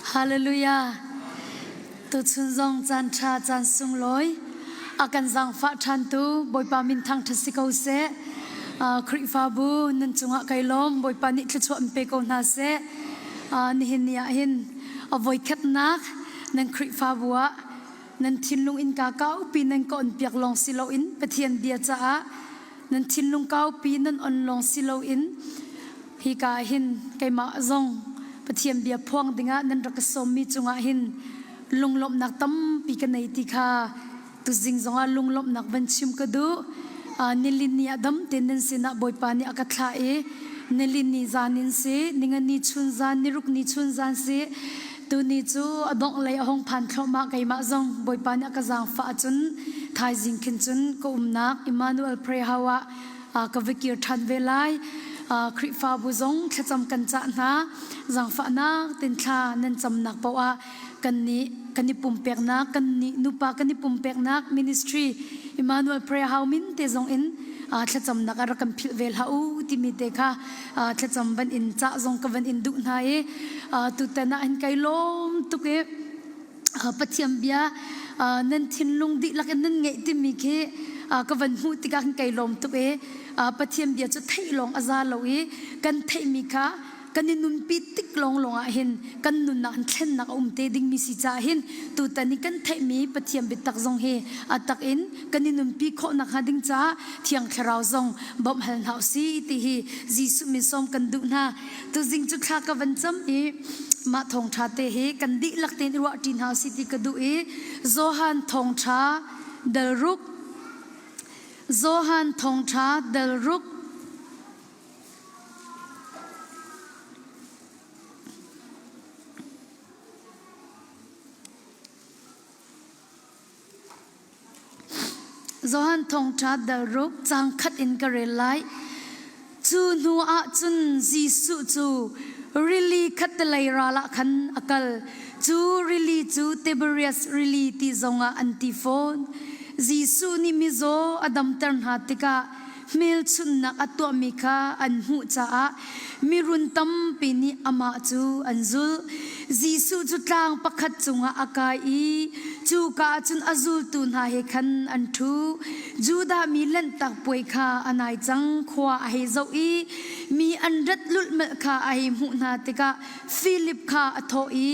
Hallelujah. Tuchun zong caan ṭha caan sunglawi a kan zaangfah ṭhantu Bawipa min thangṭhat si ko seh. Khrihfabu nan cungah kai lawm Bawipa nih thluachuah in pe ko hna seh. Nihin ni ah hin a voikhatnak nan Khrihfabu ah nan thinlung innka kaupi nan ka on piak lawng si loin Pathian bia caah nan thinlung kaupi nan on lawng si loin hika ah hin keimah zong Pathian bia phuang dingah nan rak ka sawmmi cungah hin lunglawmhnak tampi ka nei ti kha tuzing zongah lunglawmhnak van chim ka duh. Nilin ni ah dam tein nan sinah Bawipa nih a ka thlah i nilin ni zan in si, ningani chun zan, niruk ni chun zan si, tuni cu a dongh lei a hung phan thluahmah keimah zong Bawipa nih a ka zaangfah ahcun thaizing khin cun ka umnak Emmanuel Prayer House ah ka va kir ṭhan ve lai. Khrihfabu zong thlacam kan cah hna. Zaangfahnak tin thla nan camnak paoh ah kannih kan i pumpeknak kannih nupa kan i pumpeknak ministry Emmanuel Prayer House min te zong in thlacamnak ah rak kan philh ve hlah u timi te kha thlacam van in cah zong ka van in duh hna i tutan ah hin kai lawm tuk i Pathian bia nan thinlung dihlak in nan ngeih timi khi ka van hmuh tikah kan kai lawm tuk i Pathian bia cu theih lawng a za lo i kan theihmi kha kan i nunpi tik lawnglawng ah hin kan nunnak in thlennak a um te dingmi si caah hin tutan i kan theihmi Pathian biatak zong hi a tak in kan i nunpi khawh nakhnga ding caah Thiang Thlarau zong bawmh hal hna usih ti hi Jesuh min sawm kan duh hna. Tuzing cu thla ka van cam i mah thawngṭha te hi kan dihlak tein i ruahṭi hna usih ti ka duh i Johan thawngṭha dal ruk Johan thawngṭha dal ruk Johan thawngṭha dal ruk caang khat in ka rel lai. Cu hnu ah cun Jesuh cu rili khattelei ral ah khan a kal. Cu rili cu Tiberias rili ti zongah an ti fawn. Jesuh nih mizaw a damter hna tikah hmelchunhnak a tuahmi kha an hmuh caah mirun tampi nih amah cu an zulh. Jesuh cu tlang pakhat cungah a kai i cuka ah cun a zultu hna he khan an ṭhu. Judah mi Lanhtak Puai kha a nai cang, khua a hei zoh i mi an rat lulhmalh kha a hei hmuh hna tikah Filip kha a thawh i,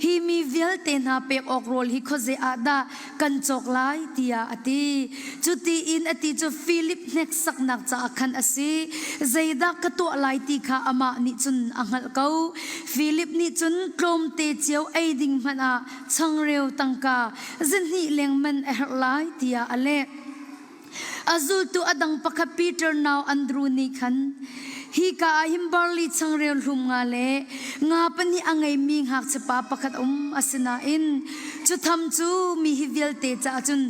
Hi mi vialte hna pek awk rawl hi khuazei ah dah kan cawk lai tiah a ti. Cuti in a ti cu Filip hneksaknak caah khan a si. Zeidah ka tuah lai ti kha amah nih cun a hngalh ko. Filip nih cun tlawmte cio ei ding hmanh ah changreu tangka zahnih leng man a herh lai tiah a leh. A zultu a dang pakhat Peter nau Andru nih khan hika ah hin barli changreu hlum nga le nga pahnih a ngeimi ngakchiapa pakhat a um asinain cu tham cu mi hi vialte caah cun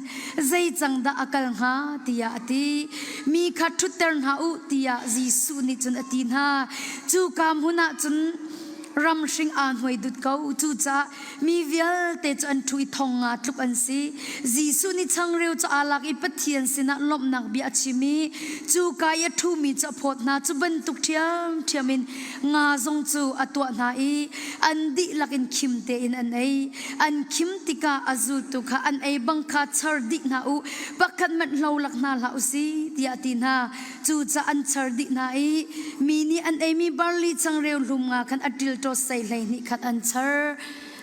zei cang dah a kal hnga tiah a ti. Mi kha ṭhutter hna u tiah Jesuh nih cun a ti hna. Cuka hmun ah cun ramhring aa hnuai dut ko. Cucaah Mi vialte cu an ṭhu i thong nga tluk an si. Jesuh nih changreu cu aa lak i Pathian sinah lawmhnak bia a chim i cuka i a ṭhumi cu a phawt hna. Cu bantuk ṭhiamṭhiam in nga zong cu a tuah hna i an dihlak in khim tein an ei. An khim tikah a zultu kha an ei bang kha char dih hna u, pakhat hmanh hlo lak hna hlah u si, tiah a ti hna. Cucaah an char dih hna i mi nih an eimi barli changreu hlum nga khan a ṭilṭawt sei 12 khat an char.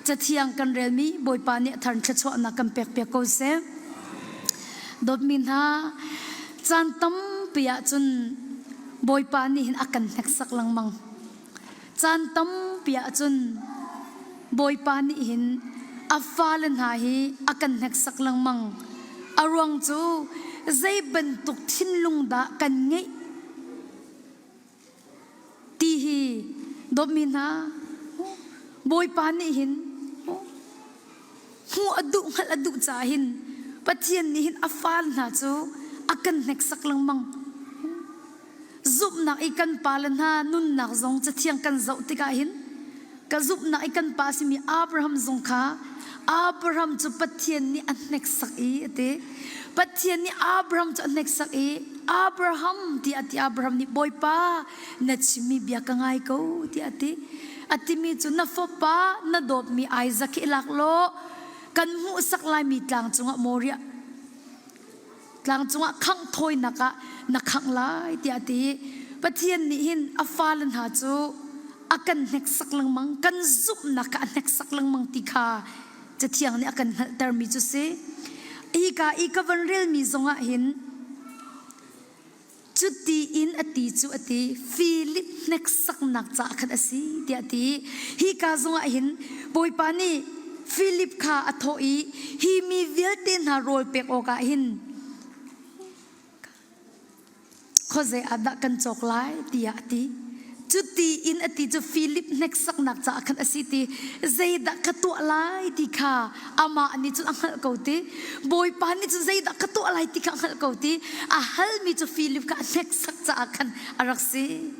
Cathiang kan relmi Bawipa nih a thar thluachuahnak kan pekpiak ko seh. Dawtmi hna, caan tampi ah cun Bawipa nih hin a kan hneksak lengmang. Caan tampi ah cun Bawipa nih hin a fale hna hi a kan hneksak lengmang. A ruang cu zei bantuk thinlung dah kan ngeih ti hi dawtmi hna Bawipa nih hin hmuh a duh hngalh a duh caah hin Pathian nih hin a fale hna cu a kan hneksak lengmang. Zumhnak i kan pale hna nunnak zong cathiang kan zoh tikah hin ka zumhnak i kan pa simi Abraham zong kha Abraham cu Pathian nih a hneksak i a ti. Pathian nih Abraham cu a hneksak i Abraham tiah a ti. Abraham nih Bawipa na chimmi bia ka ngai ko tiah a ti. A timi cu na fapa na dawtmi Isaac hi lak law kan hmuhsak laimi tlang cungah Moriah tlang cungah khangh thawinak ah na khangh lai tiah a ti. Pathian nih hin a fale hna cu a kan hneksak lengmang, kan zumhnak kha a hneksak lengmang ti kha Cathiang nih a kan hngalhtermi cu si. Hika i ka van relmi zongah hin cuti in a ti cu a ti Philip hneksaknak caah khan a si tiah a ti. Hika zongah hin Bawipa nih Philip kha a thawh i hi mi vialte hna rawl pek awkah hin khuazei ah dah kan cawk lai tiah a ti. Cuti in a ti cu Philip hneksaknak caah khan a si ti zeidah ka tuah lai ti kha amah nih cun a hngalh ko ti. Bawipa nih cun zeidah ka tuah lai ti kha a hngalh ko ti. A halmi cu Philip kha a hneksak caah khan a rak si.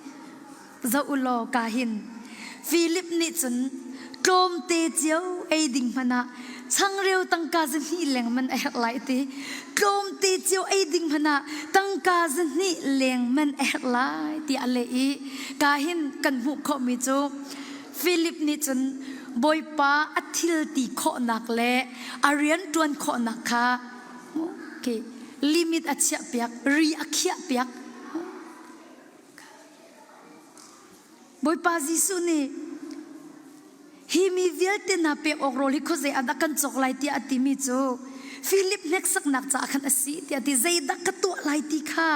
Zoh u law ka hin Philip nih cun tlawmte cio ei ding hmanh ah changreu tangka zahnih leng man a herh lai ti. Tlawmte cio ei ding hmanh ah tangka zahnih leng man a herh lai tiah a leh i ka hin kan hmuh khawhmi cu Philip nih cun Bawipa a thil ti khawhnak le a rian ṭuan khawhnak kha okay, limit a chiahpiak, ri a khiahpiak. Bawipa Jesuh nih hi mi vialte hna pek awk rawl hi khuazei ah dah kan cawk lai tiah a timi cu Philip hneksaknak caah khan a si tiah a ti. Zeidah ka tuah lai ti kha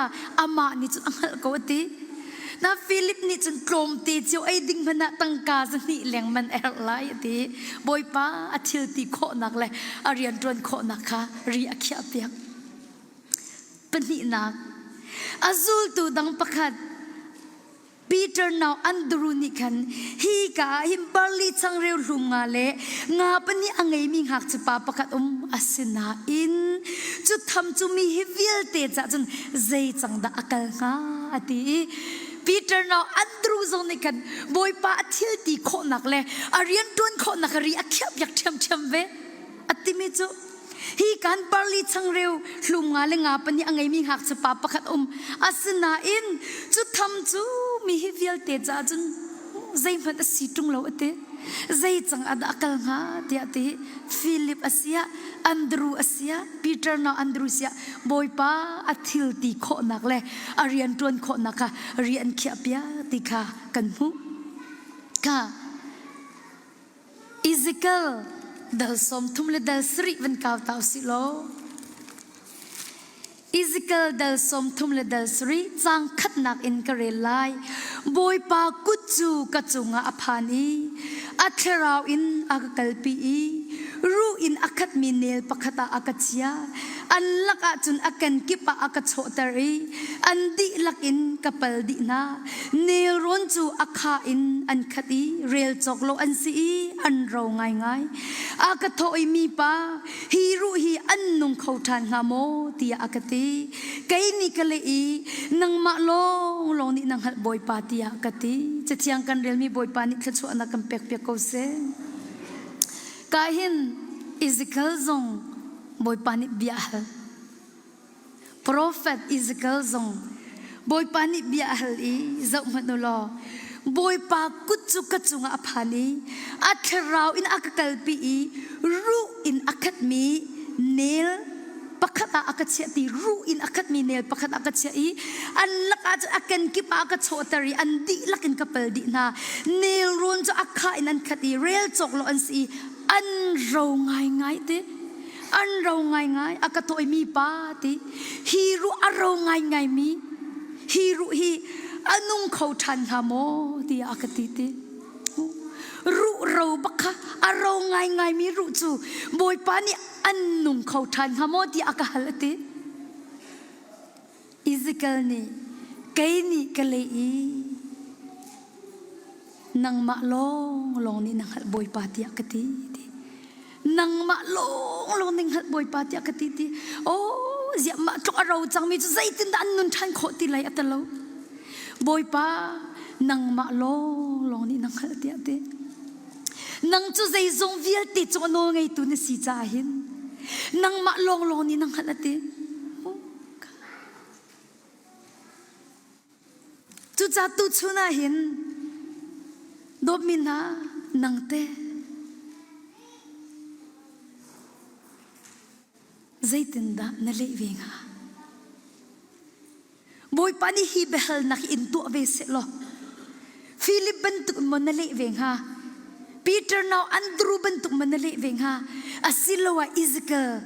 amah nih cun a hngalh ko a ti. Na Philip nih cun tlawmte cio ei ding hmanh ah tangka zahnih leng man a herh lai a ti. Bawipa a thil ti khawhnak le a rianṭuan khawhnak kha ri a khiahpiak. Pahnihnak, a zultu dang pakhat Peter nau Andru nih khan hi ka ah hin barli changreu hlum nga le nga pahnih a ngeimi ngakchipa pakhat um asinain cu tham cu mi hi vialte cah cun zei cang dah a kal hnga a ti i Peter nau Andru zong nih khan Bawipa a thil ti khawhnak le a rian ṭuan khawhnak ri a khiahpiak ṭhiamṭhiam ve a timi cu Hi kan barli changreu hlum nga le nga pahnih a ngeimi ngakchiapa pakhat um. Asinain cu tham cu mi hi vialte caah cun zeihmanh a si ṭung lo a ti. Zei cang ah dah a kal hnga tiah ti. Philip a siah, Andru a siah, Peter na Andru siah Bawipa a thil ti khawhnak le a rian ṭuan khawhnak kha rian khiahpiak ti kha kan hmuh. Ka Ezekiel dal 30 le dal sarih van kau ta usih law Ezekiel dal 30 le dal sarih caang khatnak in ka rel lai. Bawipa kut cu ka cungah a phan i a thlarau in a ka kalpi i ruh in a khatmi nel pakhat ah a ka chia. An lakah cun a kenkip ah a ka chawhter i an dihlak in ka pal dih hna. Nelrawn cu a kha in an khat i rel cawk lo an si i an ro ngaingai. A ka thawh i mipa, hi ruh hi an nung kho ṭhan hnga maw? tiah a ka ti. Kei nih ka leh i nangmah lawnglawng nih na hngalh Bawipa tiah ka ti. Cathiang kan relmi Bawipa nih thluachuahnak kan pekpiak ko seh. Ka hin Ezekiel zong Bawipa nih bia a hal. Profet Ezekiel zong Bawipa nih bia a hal i zoh hmanh u law Bawipa kut cu ka cungah a phan i a thlarau in a ka kalpi i ruh in a khatmi nel pakhat ah a ka chiah ti ruh in a khatmi nel pakhat ah ka chiah i an lakah cun a kenkip ah a ka chawhter i an dihlak in ka pal dih hna nelrawn cu a khah in an khat i rel cawk lo an si i an ro ngaingai ti an ro ngaingai a ka tawimi pa ti hi ruh a ro ngaingai mi hi ruh hi a nung kho ṭhan hnga maw tiah a ka ti ti ruh ro bak kha a ro ngaingai mi ruh cu bawipa nih an nung kho ṭhan hnga maw tiah a ka hal a ti Ezekiel nih kei nih ka leh i nangmah lawnglawng nih na hngalh Bawipa tiah ka ti ti. Nangmah lawnglawng nih hngalh Bawipa tiah ka ti ti. Oh, ziah mah tluk a ro cangmi cu zeitindah an nun ṭhan khawh ti lai a ti lo. Bawipa, nangmah lawnglawng nih na hngalh tiah ti. Nang cu zeizong vialte cung a nawl ngeitu na si caah hin nangmah lawnglawng nih na hngalh a ti. Cucaah tuchun ah hin. Dawtmi hna, nang te zeitindah na leh ve hnga? Bawipa nih hi biahalnak hi in tuah ve seh law Philip bantuk in maw na leh ve hnga? Peter nau Andrew bantuk maw na leh ve hnga? Asiloah Ezekiel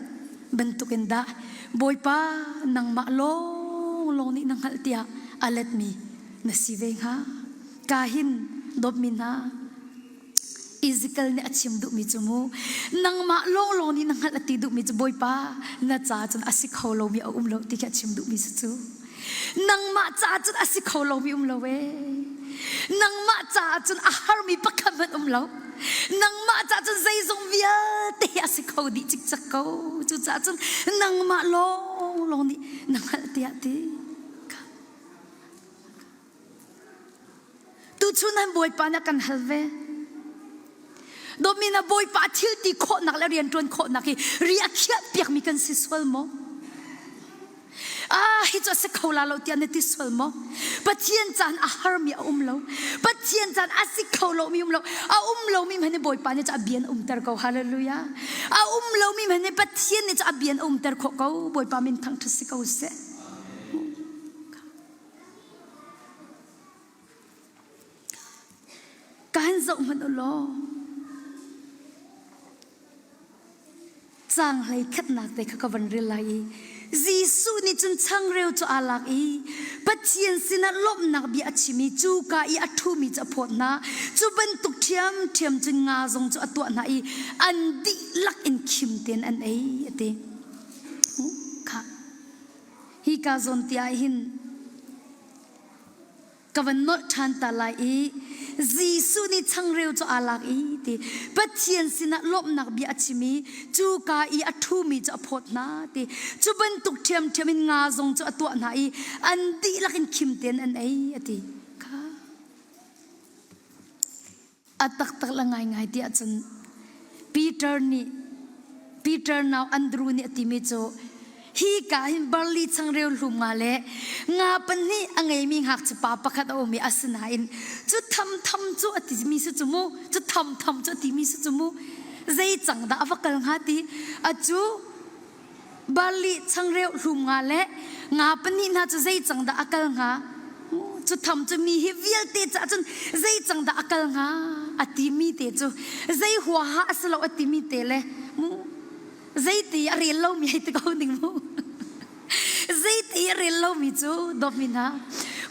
bantuk in dah Bawipa nangmah lawnglawng nih na hngalh tiah a letmi na si ve hnga? Ka hin dawtmi hna Ezekiel nih a chim duhmi cu mu nangmah lawnglawng nih na hngalh a ti duhmi cu Bawipa na ca cun a si kho lomi a um lo ti khi a chim duhmi si cu nangmah ca cun a si kho lomi um lo ee nangmah caah cun a harmi pakhat hmanh um lo nangmah caah cun zeizong vialte hi a si kho dih cikcek ko cucaah cun nangmah lawnglawng nih na hngalh tiah ti Tuchun han Bawipa nih a kan hal ve. Dawtmi na Bawipa thil ti khawhnak le rianṭuan khawhnak hi ri a khiah piakmi kan si sual maw? Ah, hi cu a si kho la lo tiah na ti sual maw? Pathian caan a harmi a um lo. Pathian caan a si kho lomi um lo. A um lomi hmanh nih Bawipa nih cu a bian umter ko. Hallelujah. A um lomi hmanh nih Pathian nih cu a bian umter khawh ko. Bawipa min thangṭhat si ko seh. Ka han zoh hmanh u law caang hlei khatnak te kha ka van rel lai i Jesuh nih cun changreu cu aa lak i Pathian sinah lawmhnak bia a chim i cuka i a ṭhumi cu a phawt hna. Cu bantuk ṭhiamṭhiam cun nga zong cu a tuah hna i an dihlak in khim tein an ei a ti. Khah. Hika zawn te ah hin ka van nolh ṭhan ta lai i Jesuh nih changreu cu aa lak i ti Pathian sinah lawmhnak bia a chim i cuka i a ṭhumi cu a phawt hna ti cu bantuk ṭhiamṭhiam in nga zong cu a tuah hna i an dihlak in khim tein an ei a ti kha A taktak le ngaingai tiah cun Peter nih Peter nau Andrew nih a timi cu hi ka hin barli changreu hlum nga le nga pahnih a ngeimi ngakchia pa pakhat a um i asinain cu thamtham cu a timi si cu mu cu thamtham cu a timi si cu mu zei cang dah a va kal hnga ti a cu Barli changreu hlum nga le nga pahnih hna cu zei cang dah a kal hnga? Cu tham cu mi hi vialte caah cun zei cang dah a kal hnga? A timi te cu zei huaha a si lo a timi te le mu zeiti a rel lomi hei ti ko ning mu. Zeiti a rel lomi cu dawtmi hna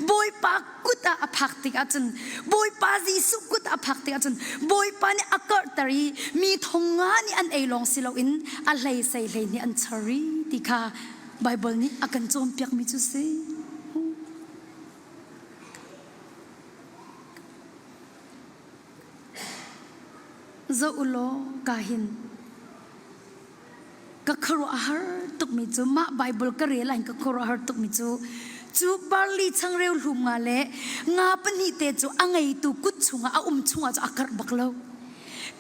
Bawipa kut ah a phak tikah cun Bawipa Jesuh kut ah a phak tikah cun Bawipa nih a karhter i mi thong nga nih an ei lawng si loin a hlei sei hlei nih an char i ti kha Baibal nih a kan cawnpiakmi cu si. Zoh u law ka hin Ka khuaruah a har tukmi cu mah Baibal ka rel ahhin ka khuaruah a har tukmi cu cu barli changreu hlum nga le nga pahnih te cu a ngeitu kut chungah a um chungah cu a karh bak lo.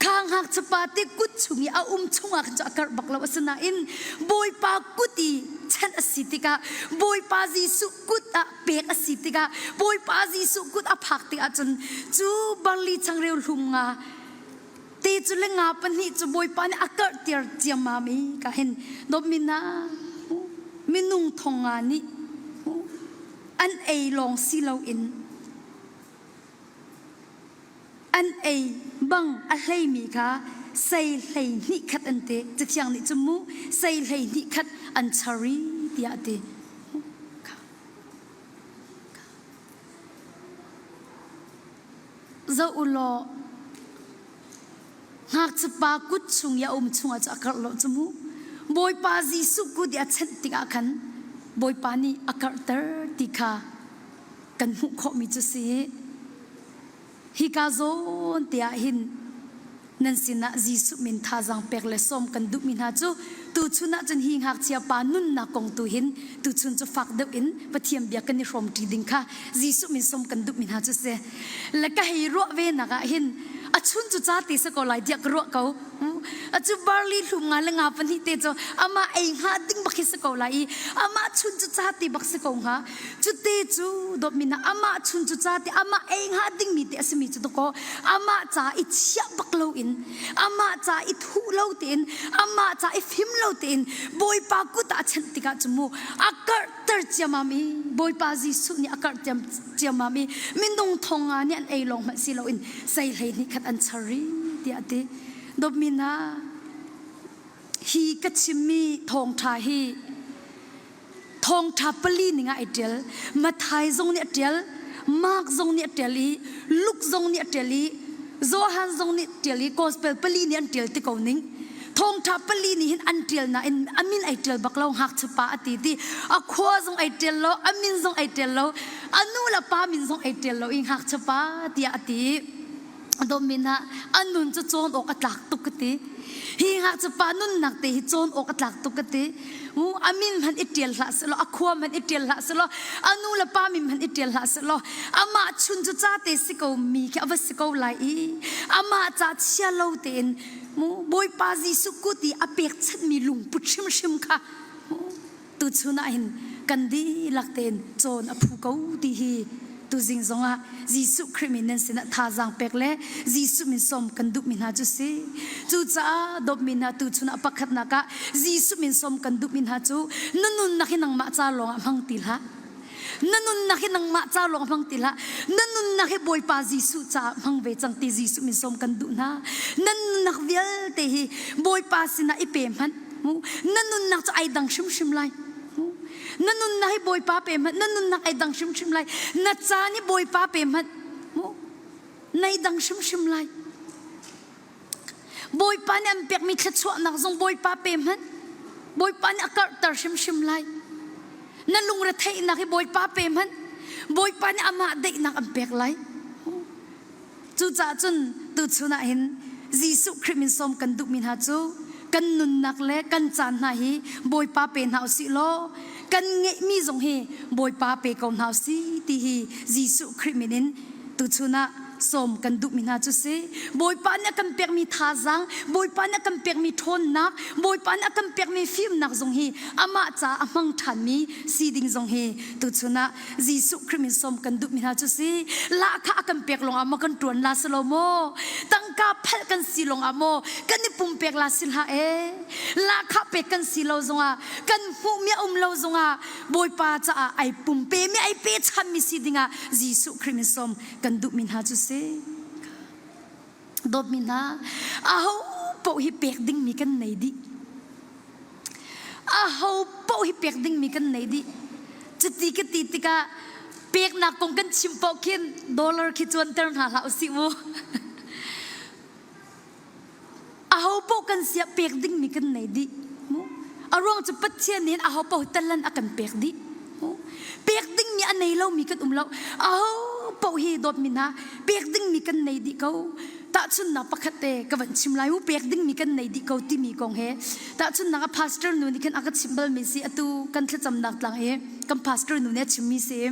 Kha ngakchia te kut chung i a um chungah khan cu a karh bak lo. Asinain Bawipa kut i chanh a si tikah Bawipa Jesuh kut ah pek a si tikah Bawipa Jesuh kut a phak tikah cun cu barli changreu hlum nga Te cu le nga pahnih cu Bawipa nih a karhter ciammam i ka hin dawtmi hna minung thong nga nih an ei lawng si loin an ei bang a hleimi kha sei hlei hnih khat an ti cathiang nih cu mu sei hlei hnih khat an char i tiah a ti Zoh u law ngakchiapa kut chung i a um chungah cu a karh lo cu mu. Bawipa Jesuh kut i a chenh tikah khan Bawipa nih a karhter ti kha kan hmuh khawhmi cu si. Hika zawn te ah hin nan sinah Jesuh min thazaang pek le sawm kan duhmi hna cu tuchun ah cun hi ngakchia pa nunnak kong tu hin tuchun cu fak deuh in Pathian bia kan i hrawmṭi ding kha Jesuh min sawm kan duhmi hna cu si. Le ka hei ruah ve nak ah hin A chun cu ca te si ko lai tiah ka ruah ko. A cu barley hlum nga le nga pahnih te cu amah ei hnga ding bak hi si ko lai i amah chun cu ca te bak si ko hnga. Cu te cu dawtmi hna amah chun cu ca te amah ei hnga dingmi te a simi cu dakaw amah ca i chiah bak loin amah ca i thuh lo tein amah ca i fim lo tein Bawipa kut ah a chanh tikah cu mu a karhter ciamam i Bawipa Jesuh nih a karh ciamam i minung thong nga nih an ei lawng hmanh si loin sei hlei hnih khat an char rih tiah a ti. Dawtmi hna hi ka chimmi thawngṭha hi thawngṭha pali ning ah ai ṭial. Matthai zong nih a ṭial, Mark zong nih a ṭial i Luke zong nih a ṭial i Johan zong nih ṭial i Gospel pali nih an ṭial ti ko ning. Thawngṭha pali nih hin an ṭial nain a min ai ṭial bak lo ngakchia a ti ti. A khua zong ai ṭial lo, a min zong ai ṭial lo, a nu le pa min zong ai ṭial lo i ngakchia pa tiah a ti. Dawtmi hna, a nun cu cawn awk a tlak tuk ka ti. Hi ngakchia nunnak te hi cawn awk a tlak tuk ka ti. A min hmanh i ṭial hlah selaw, a khua hmanh i ṭial hlah selaw, a nu le pa min hmanh i ṭial hlah selaw, amah chun cu ca te si ko mi khi a va si ko lai i amah ca chia lo tein mu Bawipa Jesuh kut i a pekchanhmi lungput hrimhrim kha tuchun ah hin kan dihlak tein cawn a phu ko ti hi tuzing zongah Jesuh Khrih min nan sinah thazaang pek le Jesuh min sawm kan duhmi hna cu si. Cucaah dawtmi hna tuchun ah pakhatnak ah Jesuh min sawm kan duhmi hna cu na nunnak hi nangmah ca lawngah hmang ti hlah. Na nunnak hi nangmah ca lawng hmang ti hlah. Na nunnak hi Bawipa Jesuh caah hmang ve cang ti Jesuh min sawm kan duh hna. Na nunnak vialte hi Bawipa sinah i pe hmanh. Na nunnak cu ai dang hrimhrim lai. Na nunnak hi Bawipa pe hmanh. Na nunnak ai dang hrimhrim lai. Na caan hi Bawipa pe hmanh. Nai dang hrimhrim lai. Bawipa nih an pekmi thluachuahnak zong Bawipa pe hmanh. Bawipa nih a karhter hrimhrim lai. Na lungretheihnak hi Bawipa pe hmanh. Bawipa nih amah daihnak an pek lai. Cucaah cun tuchun ah hin Jesuh Khrih min sawm kan duhmi hna cu kan nunnak le kan caan hna hi Bawipa pe hna usih law kan ngeihmi zong hi Bawipa pe ko hna usih ti hi Jesuh Khrih min in tuchun ah sawm kan duhmi hna cu si. Bawipa nih a kan pekmi thazaang, Bawipa nih a kan pekmi ṭhawnnak, Bawipa nih a kan pekmi fimnak zong hi amah caah a hmang ṭhanmi si ding zong hi tuchun ah Jesuh Khrih min sawm kan duhmi hna cu si. Lahkhah a kan pek lawngah maw kan ṭuan la si lo maw? Tangka phalh kan si lawngah maw kan i pumpek la si hlah ee? Lahkhah pek kan si lo zongah kan hmuhmi a um lo zongah Bawipa caah ai pumpemi ai pechanmi si dingah Jesuh Khrih min sawm kan duhmi hna cu si. Dawtmi hna, aho paoh hi pek dingmi kan nei dih. Aho paoh hi pek dingmi kan nei dih. Cuti ka ti tikah peknak kong kan chim paoh khin dollar khi cuanter hna hlah usih mu. Aho paoh kan siah pek dingmi kan nei dih. A ruang cu Pathian nih aho paoh talan a kan pek dih. Pek dingmi a nei lomi kan um lo. Aho paoh hi dawtmi hna pek dingmi kan nei dih ko. Tahchunhnak pakhat te ka van chim lai u pek dingmi kan nei dih ko timi kong he tahchunhnak a pastor nu nih khin a ka chimh balmi si atu kan thlacamnak tlang i kan pastor nu nih a chimmi si.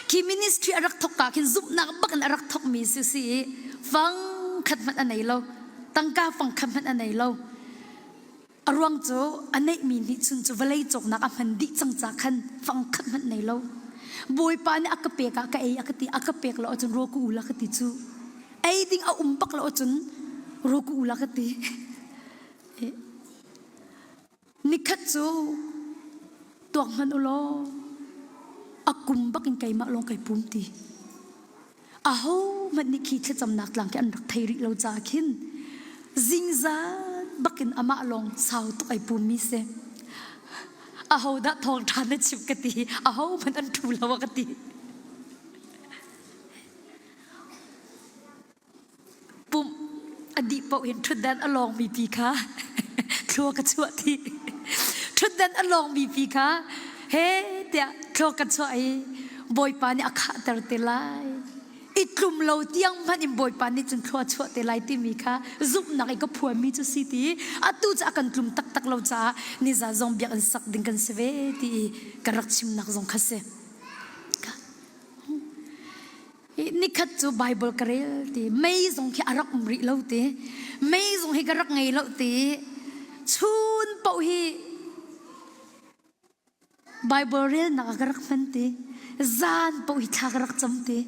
Khi ministry a rak thok ka khin zumhnak bak in a rak thokmi si si i fang khat hmanh a nei lo. Tangka fang khat hmanh a nei lo. A ruang cu a neihmi nih cun cu vawlei cawknak a hman dih cang ca khan fang khat hmanh nei lo. Bawipa nih a ka pek ah ka ei a ka ti a ka pek lo ahcun raw ka ul a ka ti cu. Ei ding a um bak lo ahcun raw ka ul a ka ti. Nikhat cu tuak hmanh u law a kum bak in keimah lawng kai pum ti. Ahohmanh nih khi thlacamnak tlang khi an rak thei rih lo caah khin zingzan bakin amah lawng sau tuk ai pummi si. Aho dah thawngṭha na chim ka ti, ahohmanh an ṭhu lo a ka ti. Pumh a dih paoh in ṭhutdan a lawngmi pi kha thlua ka chuah ti. Ṭhutdan a lawngmi pi kha he tiah thlua ka chuah i Bawipa nih a khahter te lai. I tlum lo tiang hmanh in Bawipa nih cun thlua chuah te lai timi kha zumhnak i ka phuanmi cu si ti atu cu a kan tlum taktak lo caah nizan zong biakinn sak ding kan si ve ti i ka rak chimnak zong kha si. I. Nikhat cu Bible ka rel ti mei zong khi a rak um rih lo ti mei zong hi ka rak ngei lo ti chun paoh hi Bible relnak ah ka rak hman ti zan paoh hi thla ka rak cam ti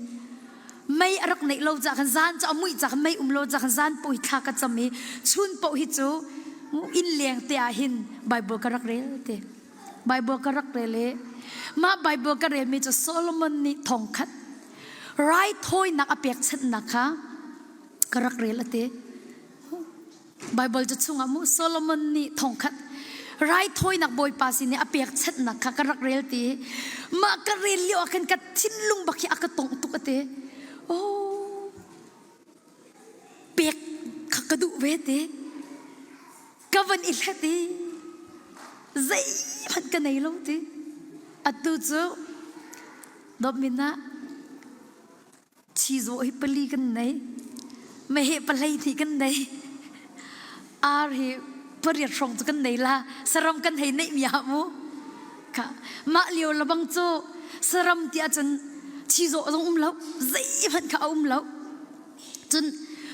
mei a rak neih lo ca khan zan cu a muih ca khan mei um lo ca khan zan paoh hi thla ka cam i chun paoh hi cu inn leng te ah hin Bible ka rak rel ti Bible ka rak rel i mah Bible ka relmi cu Solomon nih thongkhat raithawinak a pekchanhnak kha ka rak rel a ti. Bible cu chungah mu Solomon nih thongkhat raithawinak Bawipa sin i a pekchanhnak kha ka rak rel ti. Mah ka rel lio ah khan ka thinlung bak hi a ka tongh tuk a ti. Oh, pek kha ka duh ve ti. Ka van i hlet i zeihmanh ka nei lo ti. Atu cu dawtmin ah chizawh hi pali kan nei. Meheh pahlei hnih kan nei. Ar hi pariat hrawng cu kan nei la. Saram kan hei neih mi ah mu. Kha mah lio labang cu saram ti ahcun chizawh zong um lo, zeihmanh kha a um lo. Cun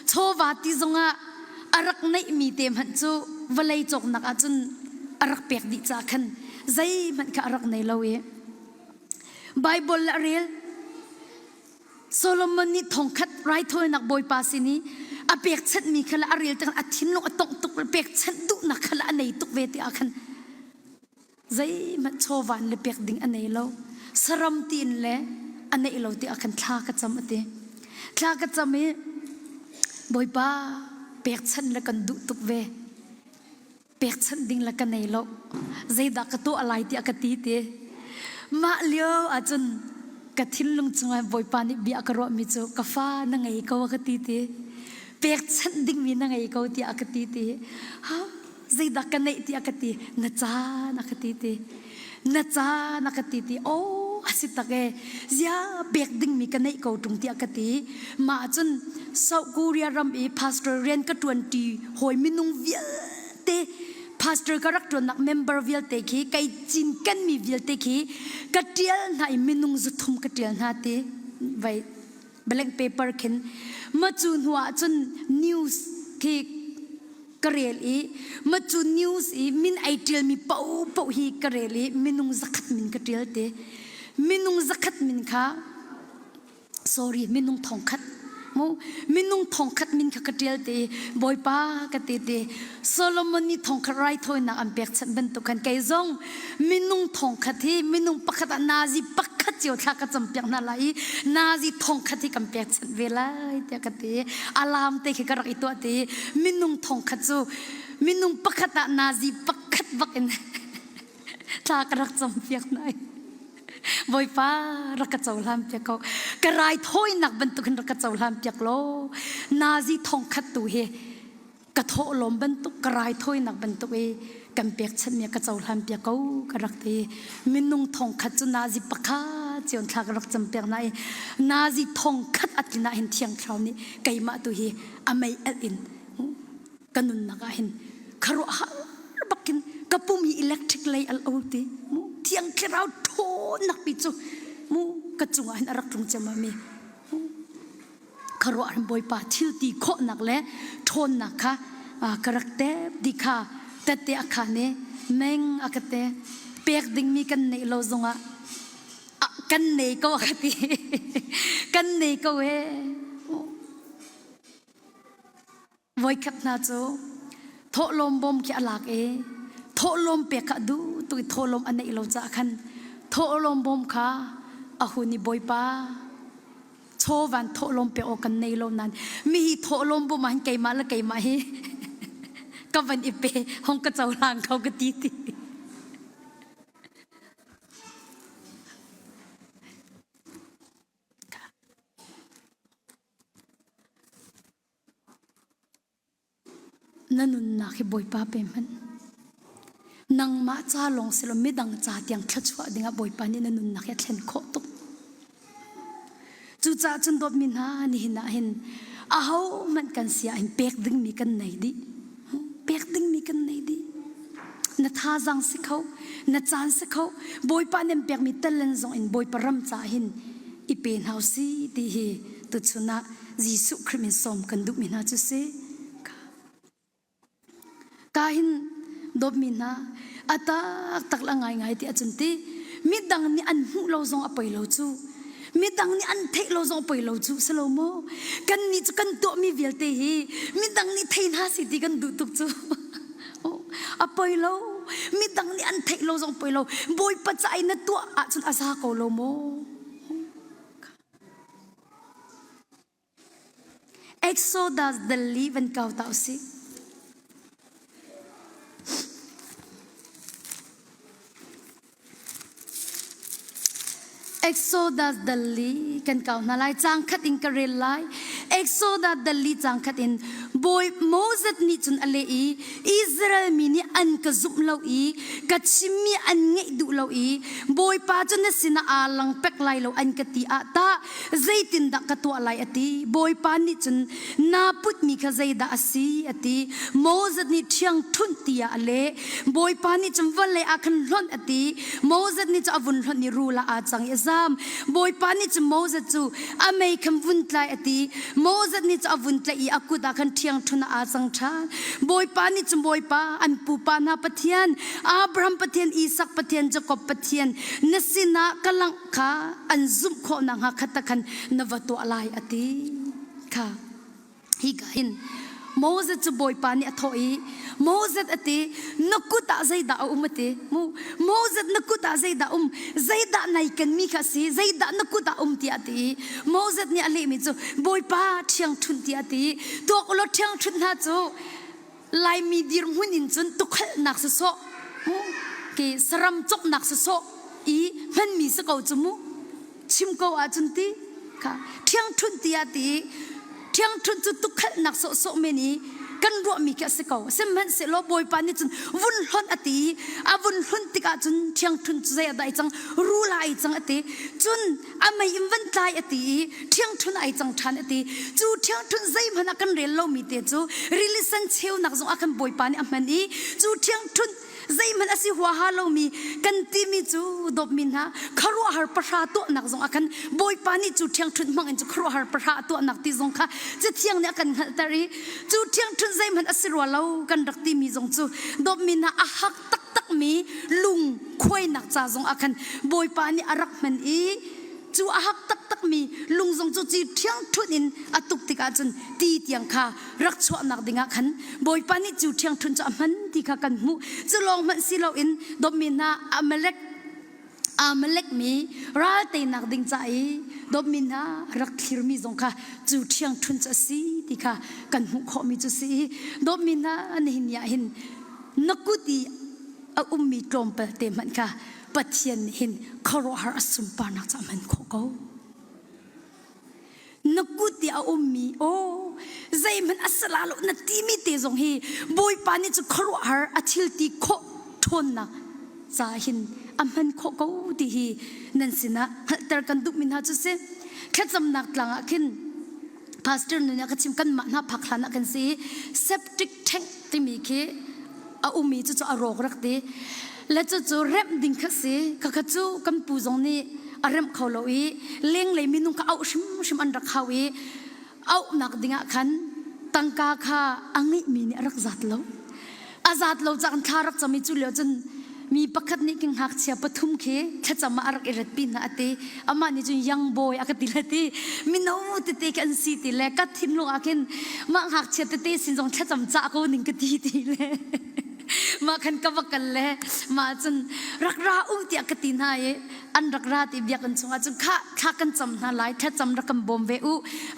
chawva ti zongah a rak neihmi te hmanh cu vawlei cawknak ahcun a rak pek dih caah khan zeihmanh kha a rak nei lo i Baibal a rel. Solomon nih thongkhat raithawinak Bawipa sin i a pekchanhmi kha le a rel tikah a thinlung a tongh tuk pekchanh duhnak kha le a nei tuk ve ti ah khan Zeihmanh chawva in le pek ding a nei lo. Saram tiin le a neih lo tiah khan thla ka cam a ti. Thla ka cam i Bawipa pekchanh le kan duh tuk ve. Pekchanh ding le ka nei lo. Zeidah ka tuah lai tiah ka ti ti. Mah lio ahcun ka thinlung chungah Bawipa nih bia a ka ruahmi cu ka fa na ngei ko a ka ti ti. Pekchanh dingmi na ngei ko tiah a ka ti ti. Ha zeidah ka neih tiah ka ti na caan a ka ti ti na caan a ka ti ti aw a si tak e zia pek dingmi ka neih ko ṭung tiah ka ti mah cun South Korea ram i pastor rian ka ṭuan ṭi hawi minung vialte pastor ka rak ṭuannak member vialte khi kei cinkenmi vialte khi ka ṭial hna i minung zuthum ka ṭial hna ti vai blank paper khin ma cu hnu ah cun news khi ka rel i ma cu news i min ai ṭialmi paohpaoh hi ka rel i minung zakhat min ka ṭial te minung zakhat min kha sorry minung thongkhat mu minung thongkhat min kha ka ṭial te i bawipa ka ti te Solomon nih thongkhat raithawinak an pekchanh bantuk khan kei zong minung thongkhat hi minung pakhat ah nazi pakhat cio thla ka campiak hna lai i nazi thongkhat hi kan pekchanh ve lai tiah ka ti alam te khi ka rak i tuah ti minung thongkhat cu minung pakhat ah nazi pakhat bak in thla ka rak campiak hna i Bawipa rak ka cohlan piak ko ka raithawinak bantuk hin rak ka cohlan piak law nazi thongkhat tu hi ka thawhlawm bantuk ka raithawinak bantuk i kan pekchanhmi ka cohlan piak ko ka rak ti minung thongkhat cu nazi pakhat cion thla ka rak cam piak na i nazi thongkhat a tlin ah hin thiang thlarau nih keimah tu hi a mei alh in ka nunnak ah hin kharuahhar bakin ka pum hi electric lei al o ti mu thiang thlarau ṭhawnnak pi cu mu ka cungah hin a rak tlung ciammam mi khuaruahhar Bawipa thil ti khawhnak le ṭhawnnak kha ka rak tep ti kha tette a khan i meng a ka te pek dingmi kan neih lo zongah kan nei ko a ka ti kan nei ko e Voikhat hna cu thawhlawm bawm khi a lak i thawhlawm pek kha a duh tuk i thawhlawm a neih lo caah khan thawhlawm bawm kha a hun i Bawipa chawvan thawhlawm pek awk kan nei lo nain mi hi thawhlawm bawm ah hin keimah le keimah hi ka van i pe hong ka cohlang kho ka ti ti. Na nunnak hi Bawipa pe hmanh. Nangmah ca lawng si lo midang ca tiang thluachuah dingah Bawipa nih na nunnak hi a thlen khawh tuk. Cucaah cun dawtmi hna nihin ah hin ahohmanh kan si ah hin pek dingmi kan nei dih. Pek dingmi kan nei dih. Na thazaang si kho, na caan si kho, Bawipa nih an pekmi talent zong in Bawipa ram caah hin. i pe hna usih ti hi tuchun ah Jesuh Khrih min sawm kan duhmi hna cu si. Ka hin dawtmi hna a taktak la ngaingai ti ahcun ti midang nih an hmuh lo zong a poi lo cu midang nih an theih lo zong poi lo cu si lo maw kan nih cu kan tuahmi vialte hi midang nih thei hna si ti kan duh tuk cu a poi lo midang nih an theih lo zong poi lo bawipa ca i na tuah ahcun a za ko lo maw Exodus dal li van kau ta usih. Exodus dal li kan kau hna lai cang khat in ka rel lai. Exodus dal li cang khat in Bawi Moses nih cun a leh i Israel mi nih an ka zumh lo i ka chimmi an ngeih duh lo i Bawipa cu na sinah aa lang pek lai lo an ka ti ah tah zeitindah ka tuah lai a ti. Bawipa nih cun naa putmi kha zeidah a si a ti. Moses nih ṭhiangṭhunh tiah a leh. Bawipa nih cun vawlei ah khan hlonh a ti. Moses nih cun a vun hlonh i rul ah aa cang i a zam. Bawipa nih cun Moses cu a mei khan vun tlai a ti. Moses nih cun a vun tlaih i a kut ah khan ṭhiangṭhunh ah aa cang ṭhan. Bawipa nih cun Bawipa an pupa hna Pathian, Abraham Pathian, Isak Pathian, Jakob Pathian, na sinah ka langh kha an zumh khawh nakhnga khat khan na va tuah lai a ti kha hi ka hin Moses cu Bawipa nih a thawh i Moses a ti na kut ah zeidah a um a ti mu Moses na kut ah zeidah um zeidah nai kenmi kha si zeidah na kut ah um tiah a ti i Moses nih a lehmi cu Bawipa ṭhiangṭhunh tiah a ti tuak ulaw ṭhiangṭhunh hna cu Laimi dirhmun in cun tukhalhnak sawsawh mu ke saram cawknak sawsawh i hmanmi si ko cu mu chim ko ahcun ti kha ṭhiangṭhunh tiah ti ṭhiangṭhunh cu tukhalhnak sawhsawh men i kan ruahmi khi a si ko sihmanhsehlaw Bawipa nih cun vun hlonh a ti a vun hlonh tikah cun ṭhiangṭhunh cu zei ah dah ai cang rul ah ai cang a ti cun a mei in van tlai a ti i ṭhiangṭhun ai cang ṭhan a ti cu ṭhiangṭhun zeihmanh ah kan rel lomi te cu rili sen cheunak zong ah khan Bawipa nih a hman i cu ṭhiangṭhun zeihmanh a si huaha lomi kan timi cu dawpmi hna khuaruahhar pahra tuahnak zong ah khan Bawipa nih cu ṭhiangṭhunh hmang in cu khuaruahhar pahra tuahnak ti zong kha Cathiang nih a kan hngalhter i cu ṭhiangṭhunh zeihmanh a si rua lo kan rak timi zong cu dawpmi hna a hak taktakmi lung khuainak ca zong ah khan Bawipa nih a rak hman i cu a hak taktakmi lung zong cu ci ṭhiangṭhunh in a tuk tikah cun ti tiang kha rak chuahnak dingah khan Bawipa nih cu ṭhiangṭhunh cu a hman ti kha kan hmuh. Cu lawng hmanh si loin dawtmi hna Amalek Amalek mi ral teinak ding ca i dawtmi hna rak thlirmi zong kha cu ṭhiangṭhunh cu a si ti kha kan hmuh khawhmi cu si i dawtmi hna nihin ni ah hin na kut i a ummi tlawmpal te hmanh kha Pathian nih hin khuaruahhar a sunparnak cu a hman khawh ko. Na kut i a ummi aw zeihmanh a si la lo na timi te zong hi Bawipa nih cu khuaruahhar a thil ti khawh ṭhawnnak ca hin a hman khawh ko ti hi nan sinah hngalhter kan duhmi hna cu si. Thlacamnak tlang ah khin pastor nu nih a ka chim kanmah hna phak hlan ah kan si i septic tank timi khi a um i cucu a rawk rak ti le cucu remh ding kha si khakha cu kan pu zong nih a remh kho lo i lenglei minung kha auh hrimhrim an rak hau i auhnak dingah khan tangka kha a ngeihmi nih a rak zat lo a zat lo cang thla rak cam i cu lio cun mi pakhat nih king ngakchia pathum khi thlacam ah a rak i rat pi hna a ti amah nih cun young boy a ka ti le ti mino tete khi an si ti le ka thinlung ah khin mah ngakchia tete sin zong thlacam cah ko ning ka ti ti le mah khan ka va kal le mah cun rak ra u tiah ka ti hna i an rak ra ti biakinn chungah cun kha thla kan cam hna lai thlacam rak kan bawm ve u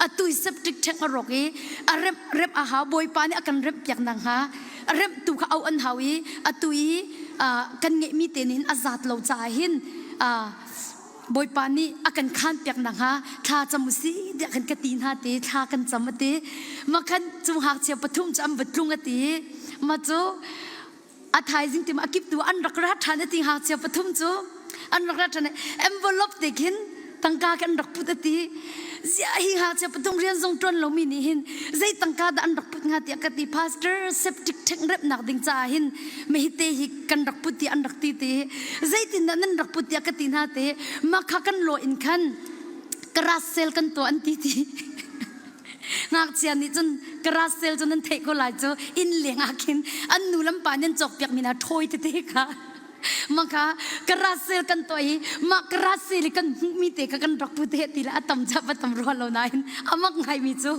atu hi septic tank a rawk i a remh remh a hau bawipa nih a kan remh piak nak hnga a remhtu kha auh an hau i atu i kan ngeihmi te nih hin a zat lo caah hin Bawipa nih a kan khaan piak nakhnga thla cam u si tiah khan ka ti hna ti thla kan cam a ti mah khan cu ngakchia pathum cu an va tlung a ti mah cu a thaizing tim a kiptu an rak ra ṭhan a ti ngakchia pathum cu an rak ra ṭhan envelope te khin tangka kan rak put a ti ziah hi ngakchia pathum rian zong ṭuan lomi nih hin zei tangka dah an rak put hnga tiah ka ti pastor septic tank remhnak ding caah hin mehite hi kan rak put ti an rak ti te zeitindah nan rak put tiah ka ti hna te mah kha kan law in khan. Garage sale kan tuah an ti ti. Ngakchia nih cun garage sale cu nan theih ko lai cu inn leng ah khin an nu lam pa nih an cawk piak mi hna ṭhawi tete kha mah kha garage sale kan tuah i mah garage sale i kan hmuhmi te kha kan rak pu te ti le a tam chap a tam rua lo nain a mak ngaimi cu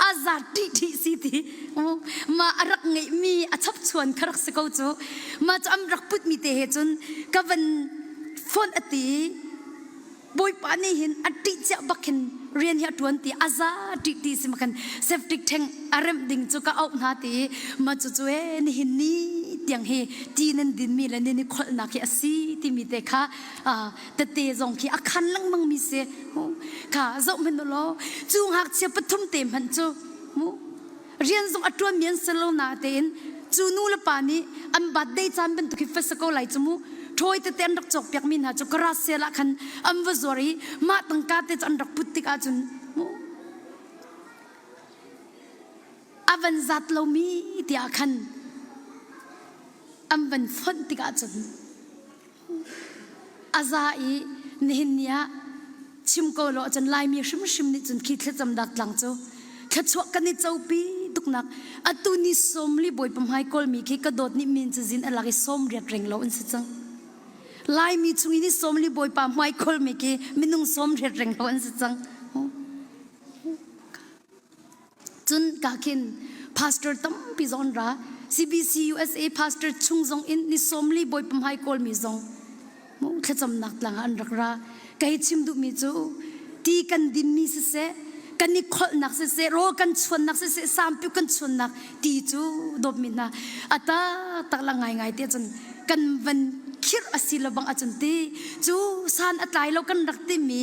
a za ṭih ṭih si ti mah a rak ngeihmi a chapchuan kha rak si ko cu mah cu an rak putmi te he cun ka van phone a ti Bawipa nih hin a ṭih cia bak hin rian hi a ṭuan ti a za ṭih ti si khan septic tank a remh ding cu ka auh hna ti ma cu cu e nihin ni tiang hi ti nan din mi le nan i kholhnak hi a si timi te kha tete zong khi a khan lengmang mi si kha zoh hmanh u law cu ngakchia pathum te hmanh cu mu rian zong a ṭuan mi an si lo na tein cu nu le pa nih an birthday caan bantuk hi fasa ko lai cu mu ṭhawi tete an rak cawk piak mi hna cu garage sale ah khan an va zuar i mah tangka te cu an rak put tik ahcun mu a van zat lomi tiah khan an van fonh tik ahcun A za i nihin ni ah chim ko law cun Laimi hrimhrim nih cun khi thlacam dak tlang cu thluachuah kan i copi tuknak atu ni sawmli bawipa hmai kawlmi khi ka dawt nih min cazin a lak i 80 reng lo an si cang. Laimi chung i ni sawmli bawipa hmai kawlmi khi minung 80 reng lo an si cang. Cun ka khin pastor tampi zong an ra. CBC USA pastor chung zong in ni sawmli bawipa hmai kawlmi zong mu thlacamnak tlang ah an rak ra. Kei chim duhmi cu ti kan dinmi siseh, kan i kholhnak siseh, rawl kan chuannak siseh, sampi kan chuannak ti cu dawtmi hna a taktak la ngaingai te cun kan van khirh a si lo bang ahcun ti cu san a tlai lo kan rak timi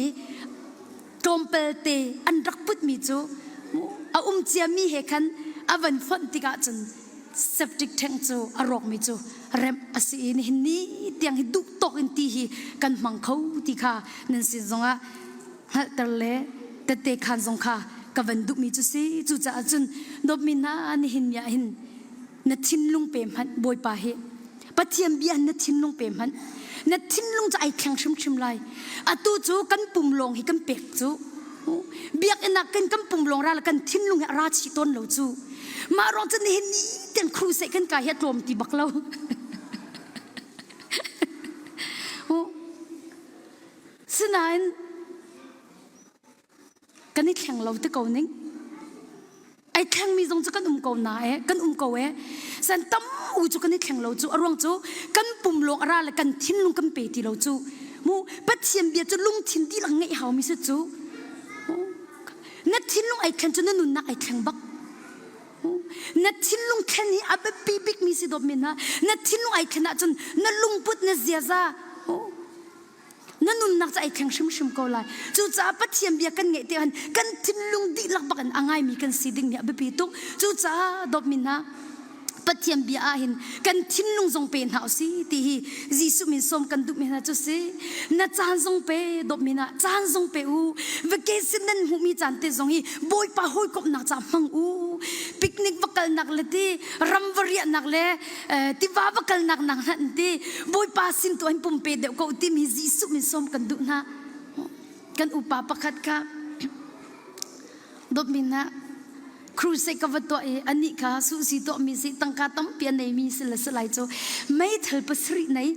tlawmpal te an rak putmi cu a um ciami he khan a van fonh tikah cun septic tank cu a rawkmi cu remh a si i nihin ni tiang hi duh tawk in ti hi kan hmang kho ti kha nan sin zongah hngalhter le tette khan zong kha ka van duhmi cu si cucaah cun dawtmi hna nihin ni ah hin na thinlung pe hmanh bawipa hi Pathian bia na thinlung pe hmanh. Na thinlung cu ai thleng hrimhrim lai. Atu cu kan pum lawng hi kan pek cu. Biakinn ah kan kan pum lawng ra le kan thinlung hi a ra chih tawn lo cu. Mah ruang cu nihin ni tiang crusade kan kai hi a tlawm ti bak lo. Sinain kan i thleng lo ti ko ning ai thlengmi zong cu kan um ko na e kan um ko e san tam u cu kan i thleng lo cu a ruang cu kan pum lawng ara le kan thinlung kan pe ti lo cu mu pathian bia cu lungthin dihlak ngeih hau mi si cu na thinlung ai thlen cu na nunnak ai thleng bak na thinlung thlen hi a biapi bik mi si dawt mi hna na thinlung ai thlen ahcun na lungput na ziaza na nunnak cu ai thleng hrimhrim ko lai cucaah Pathian bia kan ngeih tikhan kan thinlung dihlak bak in a ngaimi kan si ding nih a biapi tuk cucaah dawtmi hna Pathian bia ah hin kan thinlung zong pe hna usih ti hi Jesuh min sawm kan duhmi hna cu si na caan zong pe dawtmi hna caan zong pe u vacation nan hmuhmi caan te zong hi Bawipa hawikomhnak ca hmang u picnic va kalnak le ti ram va riahnak le tiva va kalnak nak hna ti bawipa sin tu an pumpe deuh ko timi Jesuh min sawm kan duh hna kan upa pakhat kha dawtmi hna crusade ka va tuah i anih kha suhsi tuahmi si tangka tampi a neimi si le si lai cu meithal pasarih nei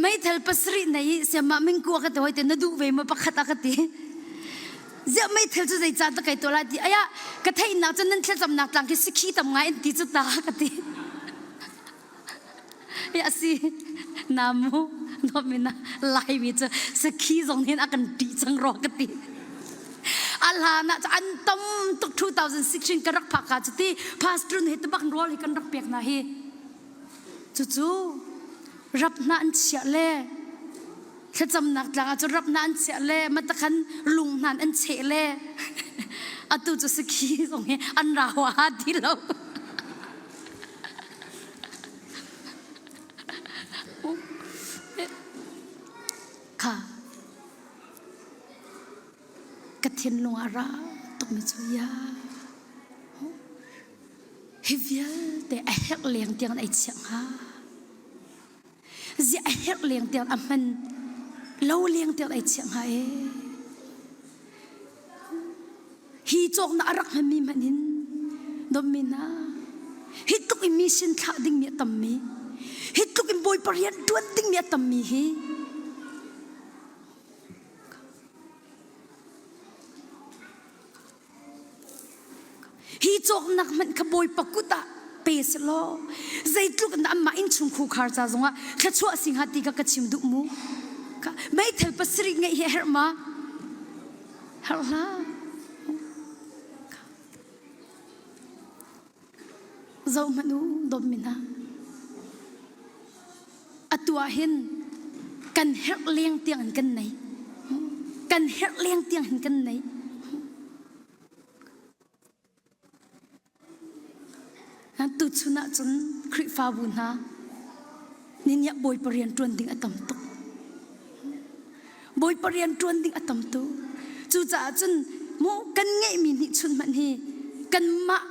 meithal pasarih nei i siamah mingkua ka ti hoi te na duh ve ma pakhat a ka ti Ziah meithal cu zeicah ta kai tuah lai ti aya ka theihnak cu nan thlacamnak tlang khi sikhi tam ngai an ti cu ta ka ti. Ya si namu nomina laimi cu sakhi zong hin a kan ṭih cang ro ka ti. A hlan ah an tam tuk 2016 ka rak phak ka cu ti pastor he tabak rawl hi kan rak pek hna hi. Cucu rap hna an chiah le Thlacamnak tlang ah cun rap hna an chiah le matakhan lung hna an cheh le atu cu sakhi zong hi an ra huaha ti lo. Kha ka thinlung a ra tukmi cu ya hi vialte a herh leng tiang an ei chiah hnga. Ziah a herh leng tiang a hman lo leng tiang ai chiah hnga ee. Hi cawknak a rak hmanmi hmanh in dawtmi hna hi tluk in mi sin thlah dingmi a tammi hi tluk in Bawipa rian ṭuan dingmi a tammi hi Hi cawknak hmanh kha Bawipa kut ah pe selaw zeitluk in anmah innchung khukhar ca zongah thluachuah si hnga ti kha ka chim duh mu. Meithal pasarih ngeih hi a herh ma? Herh hlah. Zoh hmanh u, dawtmi hna. Atu ah hin kan herh leng tiang in kan nei. Kan herh leng tiang hin kan nei. Tuchun ah cun Khrihfabu hna niniah Bawipa rian ṭuan ding a tam tuk. Bawipa rian ṭuan ding a tam tuk. Cucaah cun mu kan ngeihmi nih chun hmanh hi kanmah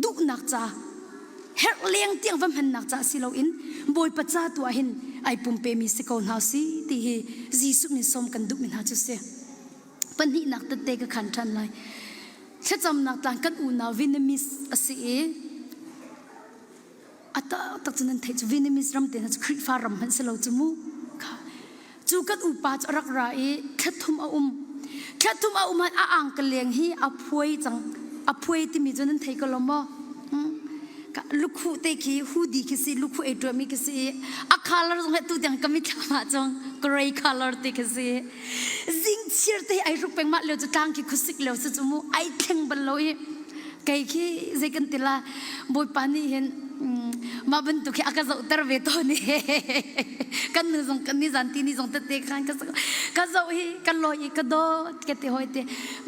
duhnak ca herh leng tiang va hmannak ca si loin Bawipa ca tu ah hin ai pumpemi si ko hna si ti hi Jesuh min sawm kan duhmi hna cu si. Pahnihnak tette ka khan ṭhan lai. Thlacamnak tlang kan unau Vietnamese a si i a tak cu nan theih cu Vietnamese ram te hna cu Khrihfa ram hmanh si lo cu mu. Kha cu kan upa cu a rak ra i thlathum a um. Thlathum a um ah a angka leng hi a phuai cang. A phuai timi cu nan thei ko lo maw? Lukhuh te khi hoodie khi si lukhuh ei tuahmi khi si a color zong he tu tiang ka mitthlam ah cun gray color te khi si zingchir te ai hruk peng mah lio cu tlang khi khuasik lio si cu mu ai thleng bal lo i kei khi zei kan ti la bawipa nih hin mah bantuk hi a ka zohter ve tawn i kan nu zong kan ni zan ti ni zong tete khan ka ka zoh hi ka lawi i ka dawt ka ti hoi te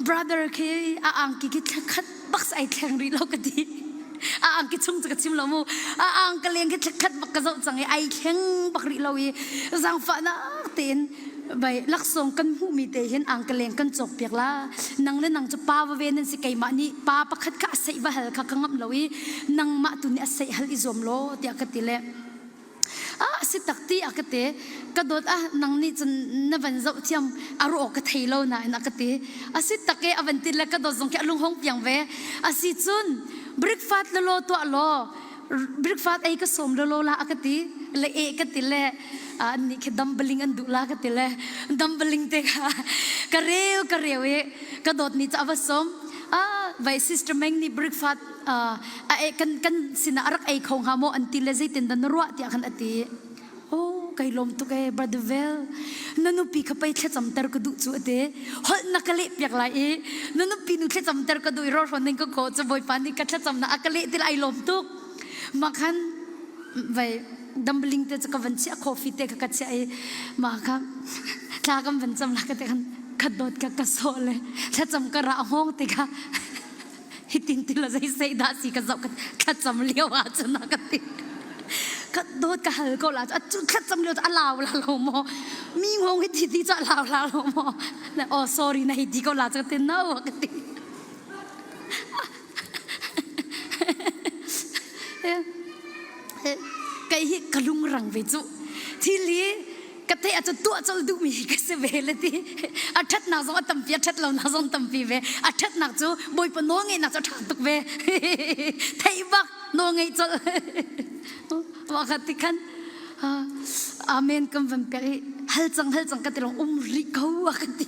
brother khi a angki khi thlakhat bak ai thleng rih lo ka ti a angki chung cu ka chim lo mu a ang ka leng khi thlakhat bak ka zoh cang i ai thleng bak rih lo i zaangfahnak tein bai laksawng kan hmuhmi te hin angkaleng kan cawk piak la nang le nang cu pa va ve nan si keimah nih pa pakhat kha a seih va hal kha ka ngamh lo i nangmah tu nih a seih hal i zuam law tiah ka ti le ah si tak ti a ka te ka dawt ah nang nih cun na van zoh thiam a ruah ka thei lo nain a ka ti a si tak e a van ti le ka dawt zong khi a lung hong piang ve a si cun breakfast le law tuah law breakfast ei ka sawm lolo la a ka ti le e ka ti le an nih khi dumpling an duh la ka ti le dumpling te kha ka reu ka reu i ka dawt ni ca va sawm ah vai sister Meng nih breakfast a e kan kan sinah a rak ei kho hnga maw an ti le zeitin dah na ruah tiah khan a ti Oh, kai lawm tuk ee, Brother Vel. Na nupi kha pei thlacam ter ka duh cu ate. Holh na ka leh piak lai i na nupi nu thlacam ter ka duh i rawhrawn ning ka ko cu Bawipa nih ka thlacam na a ka leh til ai lawm tuk. Ma khan vai dumpling te cu ka van chiah coffee te kha ka chiah i ma kha thla kan van cam la ka te khan ka dawt ka ka sawh le thlacam ka ra hngawng te kha hitin ti la zei sei dah si ka zoh ka thlacam lio ah cun a ka ti ka dawt ka hal ko la cu thlacam lio cu a lau la lo maw mi ngong hi ti ti cu a lau la lo maw oh sorry na hi ti ko la cu ka ti no ka ti kei hi ka lungrang ve cu thil hi ka theih ahcun tuah colh duhmi ka si ve le ti a ṭhatnak zong a tampi a ṭhat lonak zong tampi ve a ṭhatnak cu bawipa nawl ngeihnak cu a ṭha tuk ve theih bak nawl ngeih colh wakhat ti khan amen kan van pek i hal cang hal cang ka ti long um rih ko a ka ti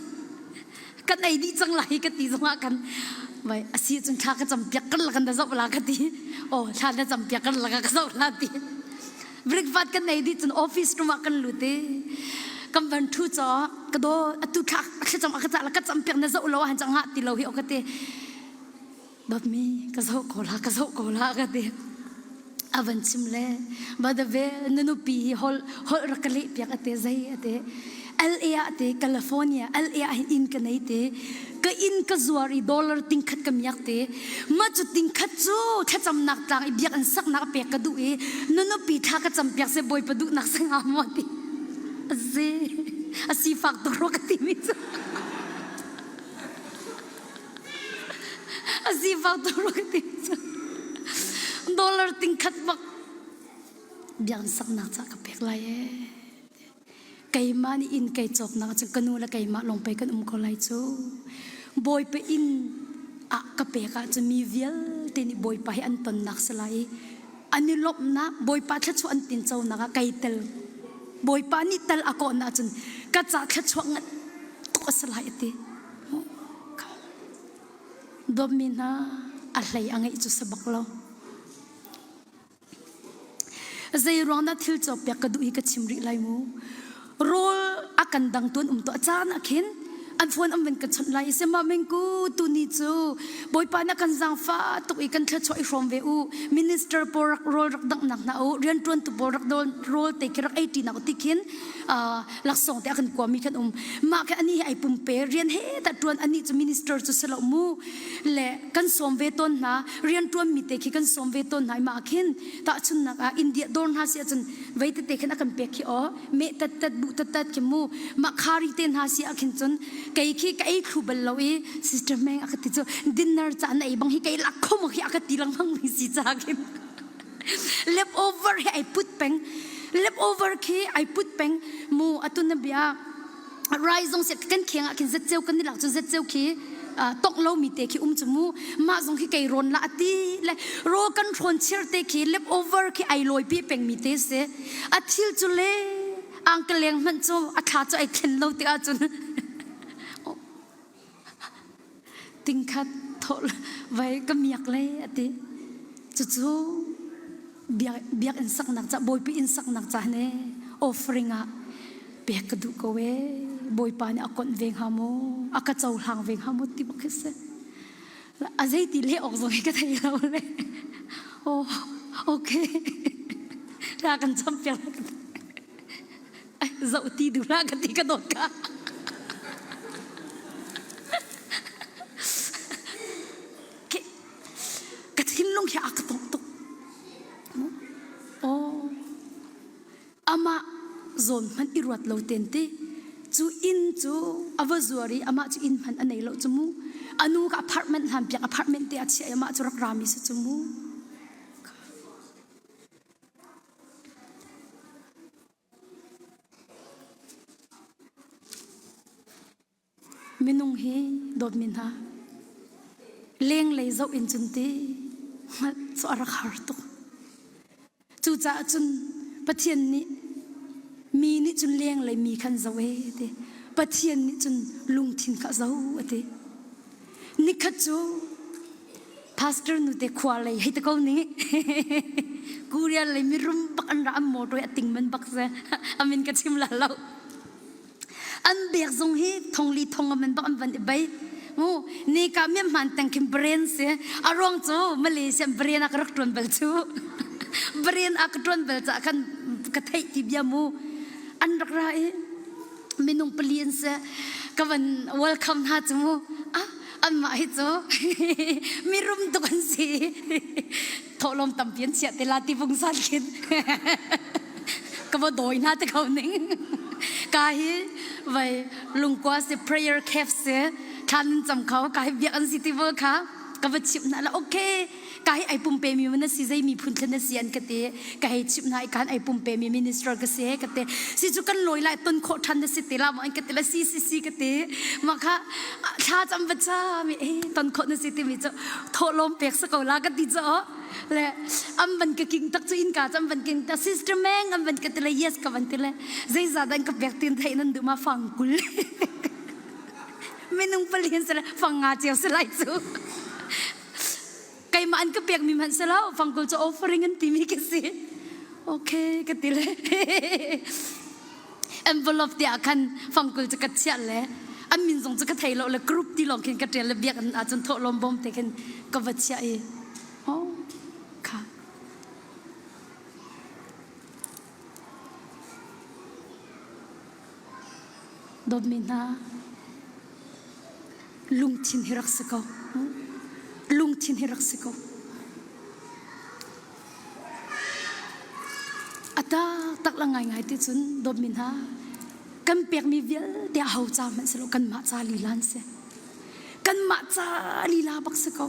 kan ei dih cang lai ka ti zongah kan vai asi cun thla ka cam piak kan la kan da zoh la ka ti oh thla na cam piak kan la ka zoh la ti breakfast kan ei dih cun office room ah kan lut i kan van ṭhu caw ka daw atu thla thlacam a ka cah la ka cam piak na zoh lo han cang ti lo hi o ka ti dawtmi ka zoh ko la ka zoh ko la ka ti a van chim le badave na nupi hi hol hol rak ka leh piak ate zei ate LA ah te California LA ah hin inn ka nei te ka inn ka zuar i dollar tingkhat ka miak te ma cu tingkhat cu thlacamnak tlang i biak an saknak pek ka duh i na nupi thla ka cam piak se bawipa duhnak sanga maw ti asi asi fak tuk rua ka ti mi cu asi fak tuk rua ka ti mi cu dollar tingkhat bak biak an saknak ca ka pek lai ee Keimah nih inn kai cawknak cun ka nu le keimah lawng pei kan um ko lai cu. Bawipa inn Ah ka pek ahcun mi vialte nih Bawipa hi an tonnak si lai i an i lawmhnak Bawipa thluachuah an tinconak ah kai tel. Bawipa nih tal a kawhnak ahcun ka ca thluachuah ngan tuk a si lai a ti. Dawtmi hna a hlei a ngeih cu si bak lo. Zei ruang dah thil cawkpiak ka duh hi ka chim rih lai mu. Rawl a kan dang tuan um tuah caan ah khin an phone an van ka chawnh lai i sema mengku tuni cu Bawipa na kan zaangfah tuk i kan thluachuah i hrawm ve u minister pawl rak rawl rak danghnak hna u rianṭuantu pawl rak rawl te khi rak ei ṭi nak u ti khin laksawng te a kan kuami kan um mah khi ani hi ai pumpe rian he ta ṭuan ani cu minister cu si lo mu le kan sawm ve tawn hna rianṭuan mi te khi kan sawm ve tawn hna i mah khin tahchunnak ah India dawr hna si ahcun vei tete khin a kan pek khi aw meh tat tat buh tat tat khi mu mah khari te hna si ah khin cun kei khi ka ei thlu bal lo i sister Meng a ka ti cu dinner ca na ei bang hi kei lak kho ma khi a ka ti lengmang mi si ca khin leftover hi ai put peng leftover khi ai put peng mu atu na bia rai zong se kan kheng ah khin zetceu kan ni lak cu zetceu khi tongh lo mi te khi um chu mu mah zong khi kei rawn la ati le ro kan hrawn chir te khi leftover khi ai loi pi peng mi te se a thil cu le angkaleng hmanh cu a thla cu ai thlen lo ti ahcun Tingkhat thawh vai ka miak le a ti. Cucu biakinn saknak ca Bawipi inn saknak ca ne offering ah pek ka duh ko ee. Bawipa nih a konh ve hnga maw? A ka cohlang ve hnga maw ti bak khi si. A zeiti leh awk zong hi ka thei lo le. Oh, okay. Ra kan campiak. Zoh ti duh hlah ka ti ka dawt ka. Ka thinlung hi a ka tongh tuk. Oh, amah zawn hmanh i ruat lo ten te cu inn cu a va zuar i amah cu inn hmanh a nei lo cu mu anu ka apartment hlan piak apartment te a chiah i amah cu rak rami si cu mu Minung hi dawtmi hna lenglei zoh in cun ti hngalh cu a rak har tuk. Cucaah cun Pathian nih mi nih cun lenglei mi khan zoh e ti. Pathian nih cun lungthin kha zoh a ti. Nikhat cu pastor nute khua lei hei te ko ning Korea lei mirum bak an ra an motor a ting man bak se amin ka chim la lo an bek zong hi thongli thong man bak an van i bei mu ni ka miam man tang khin brain se a ruang cu Malaysia brain a ka rak tuan bal chu brain a ka tuan bal cha khan ka theih ti bia mu an rak ra i minung pali an si ka van welcome hna cu mu ah anmah hi cu mirum tuk an si thawhlawm tampi an chiah te la ti pungsan khin ka va dawi hna te ko ning ka hi vai lungkua si prayer cave si thlan in cam kho ka hi biak an si ti bol kha ka va chimh hna la okay ka hi ai pumpe mi na si zei miphun thlen na si an ka ti ka hei chimh hna i kan ai pumpe mi minister ka si ka ti si cu kan lawi lai ton khawh than na si ti la ma an ka ti la si si si ka ti ma kha thla cam va cha mi e ton khawh na si ti mi cu thawhlawm pek sa ko la ka ti cho le am van ka king tak cu in ka cam van king ta sister meng am van ka ti le yes ka van ti le zeiza dan ka pek tin thei nan du ma fang kul minung palian se le fang nga cio se lai cu Keimah an ka pekmi hmanh si lo fangkul cu offering an timi ka si. Okay ka ti le envelope tiah khan fangkul cu ka chiah le an min zong cu ka thei lo le group ti lawng khin ka ṭial le biakinn ahcun thawhlawm bawm te khin ka va chiah i oh kha Dawtmi hna, lungthin hi rak si ko. Lungthin hi rak si ko. A taktak la ngaingai ti cun dawtmi hna, kan pekmi vialte a ho ca hmanh si lo, kanmah ca lila an si. Kanmah ca lila bak si ko.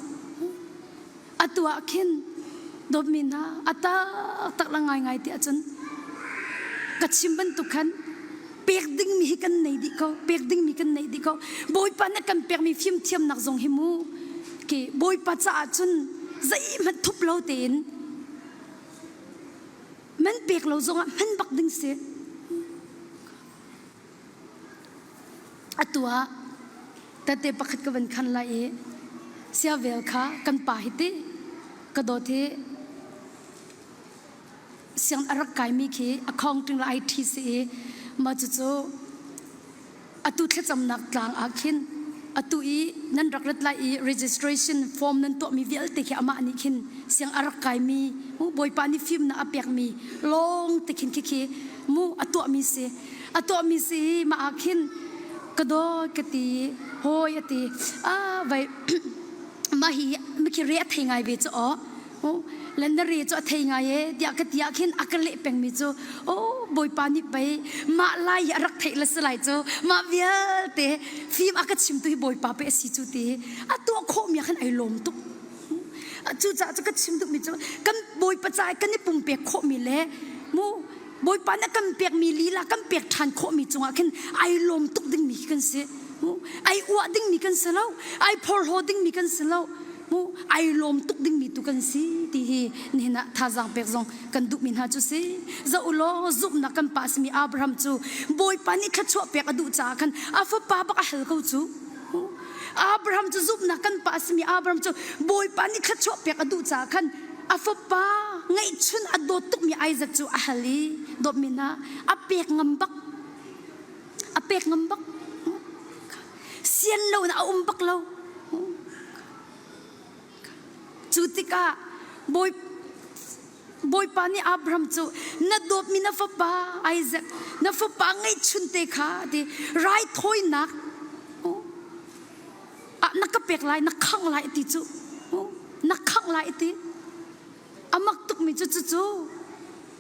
Atu ah khin dawtmi hna a taktak la ngaingai ti ahcun ka chim bantuk khan pek dingmi hi kan nei dih ko pek dingmi kan nei dih ko Bawipa nih kan pekmi fimthiamnak zong hi mu. Khi Bawipa caah cun zeihmanh thup lo tein man pek lo zongah hman bak ding si. Atu ah tete pakhat ka van khan lai i siavel kha kan pa hi ti ka dawt hi siang a rak kaimi khi accounting le IT si i mah cucu atu thlacamnak tlang ah khin atu i nan rak rat lai i registration form nan tuahmi vialte khi amah nih khin siang a rak kaimi mu bawipa nih fimnak a pekmi lawng te khin khikhi mu a tuahmi si a tuahmi si i mah ah khin ka dawt ka ti hawi a ti ah vai mah hi mikhi re a thei ngai ve cu aw le na re cu a thei ngai e tiah ka ti ah khin a ka leh pengmi cu o bawipa nih pei mah lai hi a rak theih le si lai cu mah vialte fim a ka chimtu hi bawipa pe a si cu ti a tuah khawhmi ah khan ai lawm tuk cucaah cu ka chim duhmi cu kan bawipa ca kan i pumpek khawhmi le mu bawipa nih kan pekmi lila kan pek ṭhan khawhmi cungah khin ai lawm tuk dingmi khi kan si ai uah dingmi kan si lo ai phorhlaw dingmi kan si lo mu ai lawm tuk dingmi tu kan si ti hi nihin ah thazaang pek zong kan duhmi hna cu si zoh u law zumhnak kan pa simi Abraham cu Bawipa nih thluachuah pek a duh caah khan a fapa bak a hal ko cu Abraham cu zumhnak kan pa simi Abraham cu Bawipa nih thluachuah pek a duh caah khan a fapa ngeihchun a dawt tukmi Isaac cu a hal i dawtmi hna a pek ngam bak a pek ngam bak sian lo in a um bak lo cu tikah bawi Bawipa nih Abraham cu na dawtmi na fapa Isaac na fapa ngeihchun te kha ti raithawinak ah na ka pek lai na khangh lai ti cu na khangh lai ti a mak tukmi cu cucu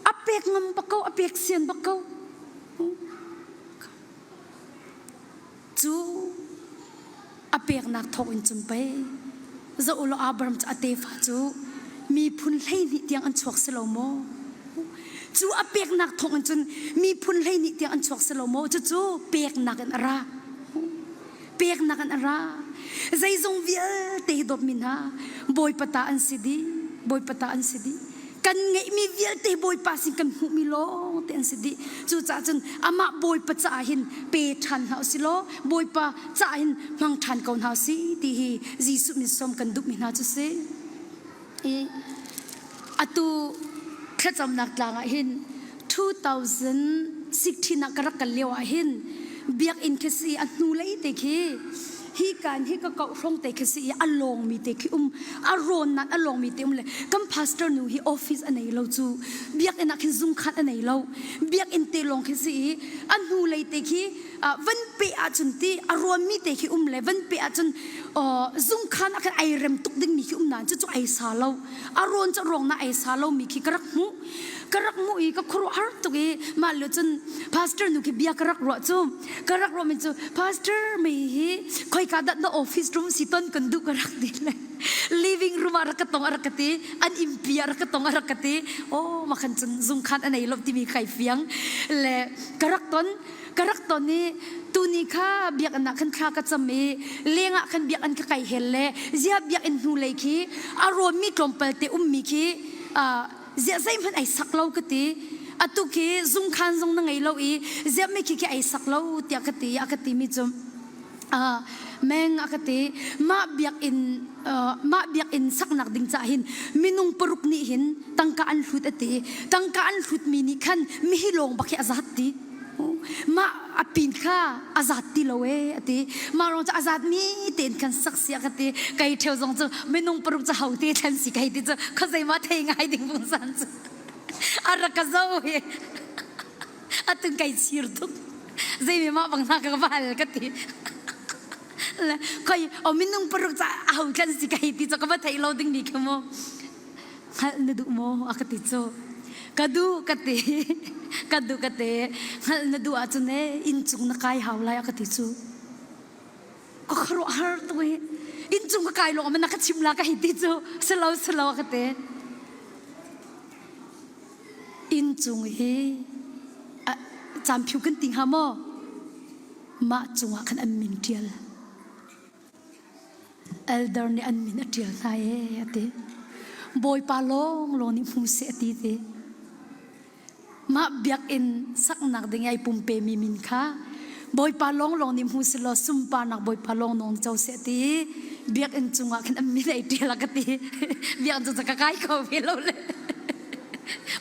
a pek ngam bak ko a pek sian bak ko Cu a peknak thawngin cun pei zoh u law Abraham cu a tefa cu miphun 12 tiang an chuak si lo maw? Cu a peknak thawngin cun miphun 12 tiang an chuak si lo maw? Cucu peknak in a ra. Peknak in a ra. Zeizong vialte hi dawtmi hna Bawipa ta an si dih. Bawipa ta an si dih. Kan ngeihmi vialte Bawipa sin kan hmuhmi lawng te an si dih. Cucaah cun amah Bawipa caah hin pe ṭhan hna usih law Bawipa caah hin hmang ṭhan ko hna usih ti hi Jesuh min sawm kan duhmi hna cu si. I atu thlacamnak tlang ah hin 2016 ah ka rak kal lio ah hin biakinn khi si a hnulei te khi hi kan hi ka koh hrong te khi si i a lawngmi te khi um a rawn nan a lawngmi te um le kan pastor nu hi office a nei lo cu biakinn ah khin zungkhan a nei lo biakinn te lawng khi si i a hnulei te khi van pe ahcun ti a rawnmi te khi um le van pe ahcun zungkhan ah khan ai rem tuk dingmi khi um nain cucu ai sa lo a rawn cu rawng na ai sa lo mi khi ka rak hmuh ka rak hmuh i ka khuaruahhar tuk i mah le cun pastor nu khi bia ka rak ruah cu ka rak ruah mi cu pastor mei hi khoika dah na office room si ton kan duh ka rak ti le living room ah rak ka tong a rak ka ti an innpi ah rak ka tong a rak ka ti oh ma khan cun zungkhan a nei lo timi kai fiang le ka rak ton ka rak ton i tuni kha biakinn ah khan thla ka cam i leng ah khan biakinn ka kai hel le zia biakinn hnu lei khi a rawnmi tlawmpal te ummi khi ziah zeihmanh ai sak lo ka ti atu khi zungkhan zong na ngei lo i ziah mi khi khi ai sak lo tiah ka ti a ka ti mi cu meng a ka ti mah biakinn mah biakinn saknak ding cah hin minung paruk nih hin tangka an hlut a ti tangka an hlut mi nih khan mihi lawng bak hi a zat ti mah a pin kha a zat ti lo e a ti mah rong cu a zat mi tein khan sak si a ka ti kei theu zong cu minung paruk cu ho te thlen si kai ti cu khuazei ma thei ngai ding pungsan cu a rak ka zo hi atun kai chir tuk zei mi mah bang hna ka va hal ka ti le khoi o minung paruk ca a ho thlen si kai ti cu ka va thei lo ding ni kha mu hngalh na duh maw a ka ti cu ka duh ka ti ka duh ka ti hngalh na duh ahcun e inncung na kai hau lai a ka ti cu ka khuaruahhar tuk i inncung ka kai lawng na ka chim la ka hei ti cu silo silo a ka ti inncung hi camphiu kan ti hnga maw mah cungah khan an min ṭial. Elder nih an min a ṭial hna ee a ti. Bawipa lawnglawng nih hmu seh a ti ti. Mah biakinn saknak ding i ai pumpemi min kha Bawipa lawnglawng nih hmu selaw sunparnak Bawipa lawnglawng co seh ti i biakinn cungah khin an min ai ṭial a ka ti. Biakinn cu ka kai kho ve lo le.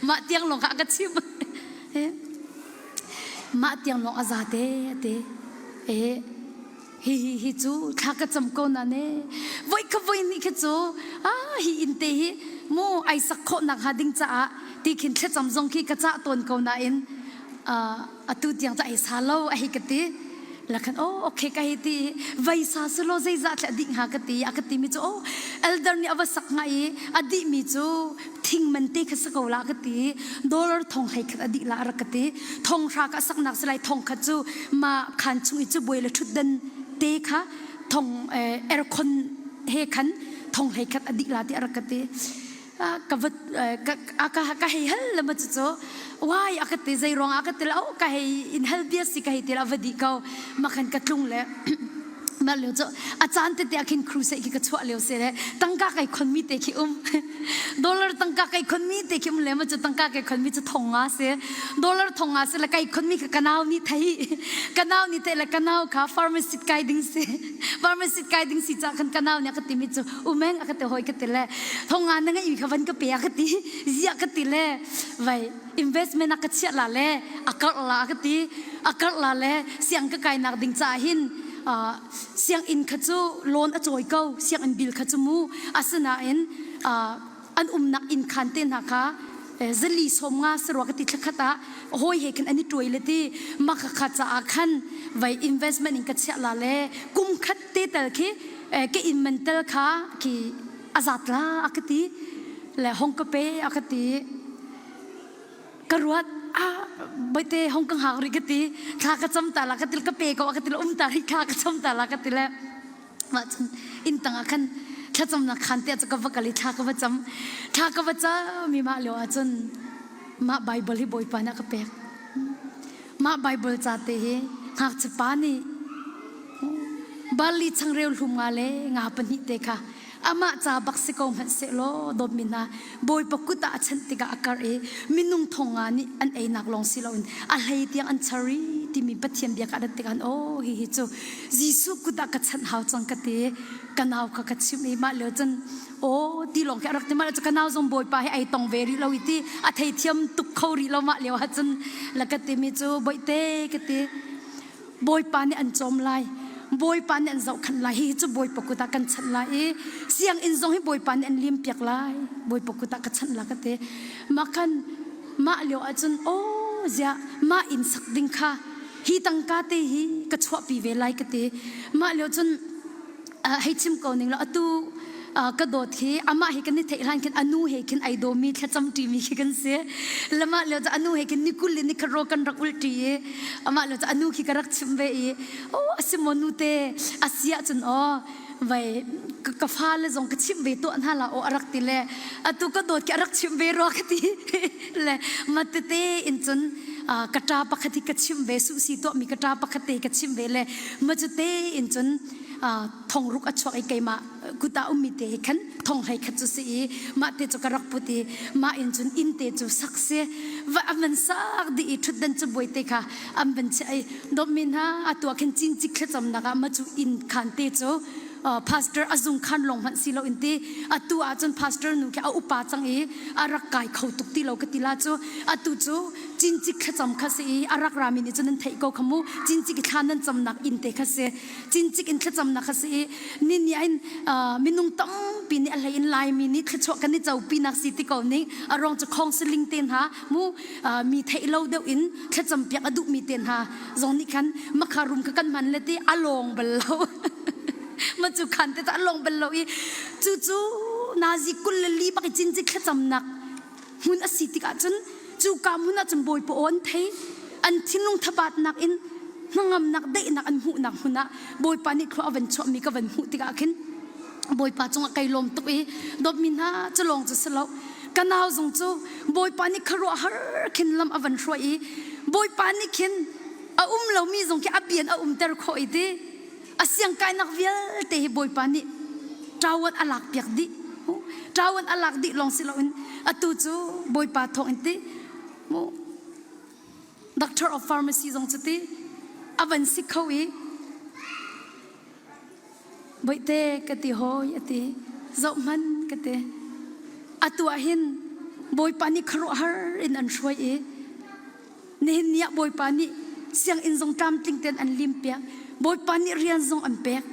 Mah tiang lawng kha a ka chim. Mah tiang lawng a za te a ti. Eh, hi hi hi cu thla ka cam ko na ne voi kha voi ni khi cu ah hi in te hi mu ai sak khawh nak hnga ding caah ti khin thlacam zong khi ka cah tawn ko nain atu tiang cu ai sa lo a hei ka ti la khan oh okay ka hei ti vai sa selo zeizah thle a dih hnga ka ti a ka ti mi cu oh elder nih a va sak hnga i a dih mi cu thing man te kha si ko la ka ti dollar thong hlei khat a dih la a rak ka ti thong hra ka saknak si lai thong khat cu ma khan chung i cu buai le thutdan te kha thong aircon he khan thong hlei khat a dih la ti a rak ka ti ka va ka ka hei hal le ma cu cu why a ka ti zei ruang ah ka ti la oh ka hei in hal bia si ka hei ti la va di ko ma khan ka tlung le mah lio cu a caan tete ah khin crusade khi ka chuah lio si le tangka kai khon mi te khi um dollar tangka kai khon mi te khi um le ma cu tangka kai khon mi cu thong nga si dollar thong nga si le kai khon mi kha kanau nih thei kanau nih te le kanau kha pharmacy kai ding si pharmacy kai ding si ca khan kanau nih a ka ti mi cu umeng a ka ti hoi ka ti le thong nga na ngai mi kha van ka pe a ka ti zia ka ti le vai investment a ka chiah la le a karh la a ka ti a karh la le siang ka kai nak ding caah hin sianginn kha cu loan a cawi ko sianginn bill kha cu mu asinain an umnak inn khan te hna kha zali som nga sarua ka ti thlakhat ah hawi he khan an i tuai le ti maka kha caah khan vai investment in ka chiah la le kum khat te tal khi ke in man tel kha khi azat la a ka ti le hong ka pe a ka ti ka ruat ah boite hong ka hngak rih ka ti thla ka cam ta la ka ti ka pe ko ka ti um ta rih thla ka cam ta la ka ti le mah cun inn tang ah khan thlacamnak khan te cu ka va kal i thla ka va cam thla ka va cam i mah lio ah cun mah Bible hi Bawipa nih a ka pek mah Bible ca te hi ngakchia pa nih barli changreu hlum nga le nga pahnih te kha amah ca bak si ko hmanh sehlaw dawtmi hna Bawipa kut ah a chanh tikah a karh i minung thong nga nih an einak lawng si loin a hlei tiang an char i timi Pathian bia ka rat tikah aw hihi cu Jesuh kut ah ka chanh hau cang ka ti ka nau kha ka chimh i mah lio cun aw ti lawng khi a rak ti mah cu ka nau zong Bawipa hi ai tong ve rih lo i ti a theithiam tuk kho rih lo mah lio ah cun la ka timi cu boihte ka ti Bawipa nih an cawm lai Bawipa nih an zohkhanh lai hihi cu Bawipa kut ah kan chanh lai i sianginn zong hi Bawipa nih an lim piak lai Bawipa kut ah ka chanh la ka ti mah khan mah lio ahcun aw ziah mah inn sak ding kha hi tangka te hi ka chuahpi ve lai ka ti mah lio cun hei chim ko ning law atu ka dawt hi amah hi kan i theih hlan khin anu he khin ai dawmi thlacam ṭimi khi kan si lamah lio cu anu he khin ni kul in ni khat ro kan rak ul ṭi i amah lio cu anu khi ka rak chim ve i oh a si maw nu te a si ahcun aw vai ka fale zong ka chimh ve tuah hna la aw a rak ti le atu ka dawt khi a rak chimh ve rua ka ti le matete in cun ka ṭa pakhat hi ka chimh ve suhsi tuahmi ka ṭa pakhat te ka chimh ve le macute in cun thongruk a chuak i keimah kut ah ummi te hi khan thong hlei khat cu si i mah te cu ka rak put i mah in cun inn te cu sak si va an van sak dih i ṭhutdan cu buai te kha an van chiah i dawtmi hna atu ah khin cincik thlacamnak ah ma cu inn khan te cu pastor a zung khan lawng hmanh si lo in ti atu ah cun pastor nu khi a upa cang i a rak kai kho tuk ti lo ka ti la cu atu cu cincik thlacam kha si i a rak rami nih cun nan theih ko kha mu cincik i thla nan camnak inn te kha si cincik in thlacamnak kha si i ni ni in minung tampi nih a hlei in Laimi nih thluachuah kan i copinak si ti ko ning a ruang cu khawngsiling te hna mu mi theih lo deuh in thlacam piak a duhmi te hna zong nih khan makha rum kha kan hman le ti a lawng bal lo ma cu khan te a lawng bal lo i cu cu nazi 24 bak i cincik thlacamnak hmun a si tikah cun cu ka hmun ah cun Bawipa aw an thei an thinlung thabatnak in hnangamnak daihnak an hmuhnak hmun ah Bawipa nih thlua a van chuahmi ka van hmuh tikah khin Bawipa cungah kai lawm tuk i dawtmi hna cu lawng cu si lo ka nau zong cu Bawipa nih khuaruahhar khin lam a van hruai i Bawipa nih khin a um lomi zong khi a bian a umter khawh i ti a siangkainak vialte hi Bawipa nih. Ṭawan a lak piak dih. Ṭawan a lak dih lawng si loin atu cu Bawipa thawng in ti mu Doctor of Pharmacy zong cu ti a van si kho i Boihte ka ti hawi a ti zoh hman ka ti atu ah hin Bawipa nih khuaruahhar in an hruai i Nihin ni ah Bawipa nih sianginn zong tlamtling tein an lim piak. Bawipa nih rian zong an pek.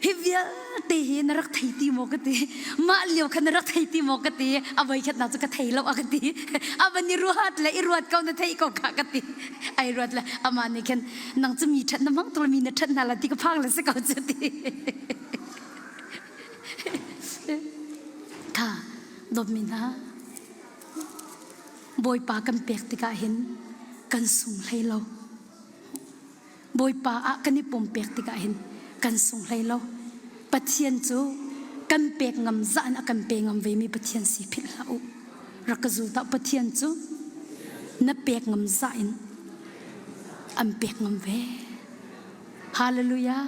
Hi vialte hi na rak thei ti maw ka ti. Mah lio kha na rak thei ti maw ka ti. A voi khatnak cu ka thei lo a ka ti. A van i ruat le i ruat ko na theih ko kha ka ti. Ai ruat le amah nih khan nang cu mi ṭhat na hmang tuk le mi na ṭhat hna la ti ka phang le si ko cu ti. Kha dawtmi hna Bawipa kan pek tikah hin kan sung hlei lo. Bawipa ah kan i pumpek tikah hin kan sung hlei lo. Pathian cu kan pek ngam zah in a kan pe ngam ve mi Pathian si philh hlah u. Rak ka zul ta Pathian cu na pek ngam zah in an pek ngam ve. Hallelujah.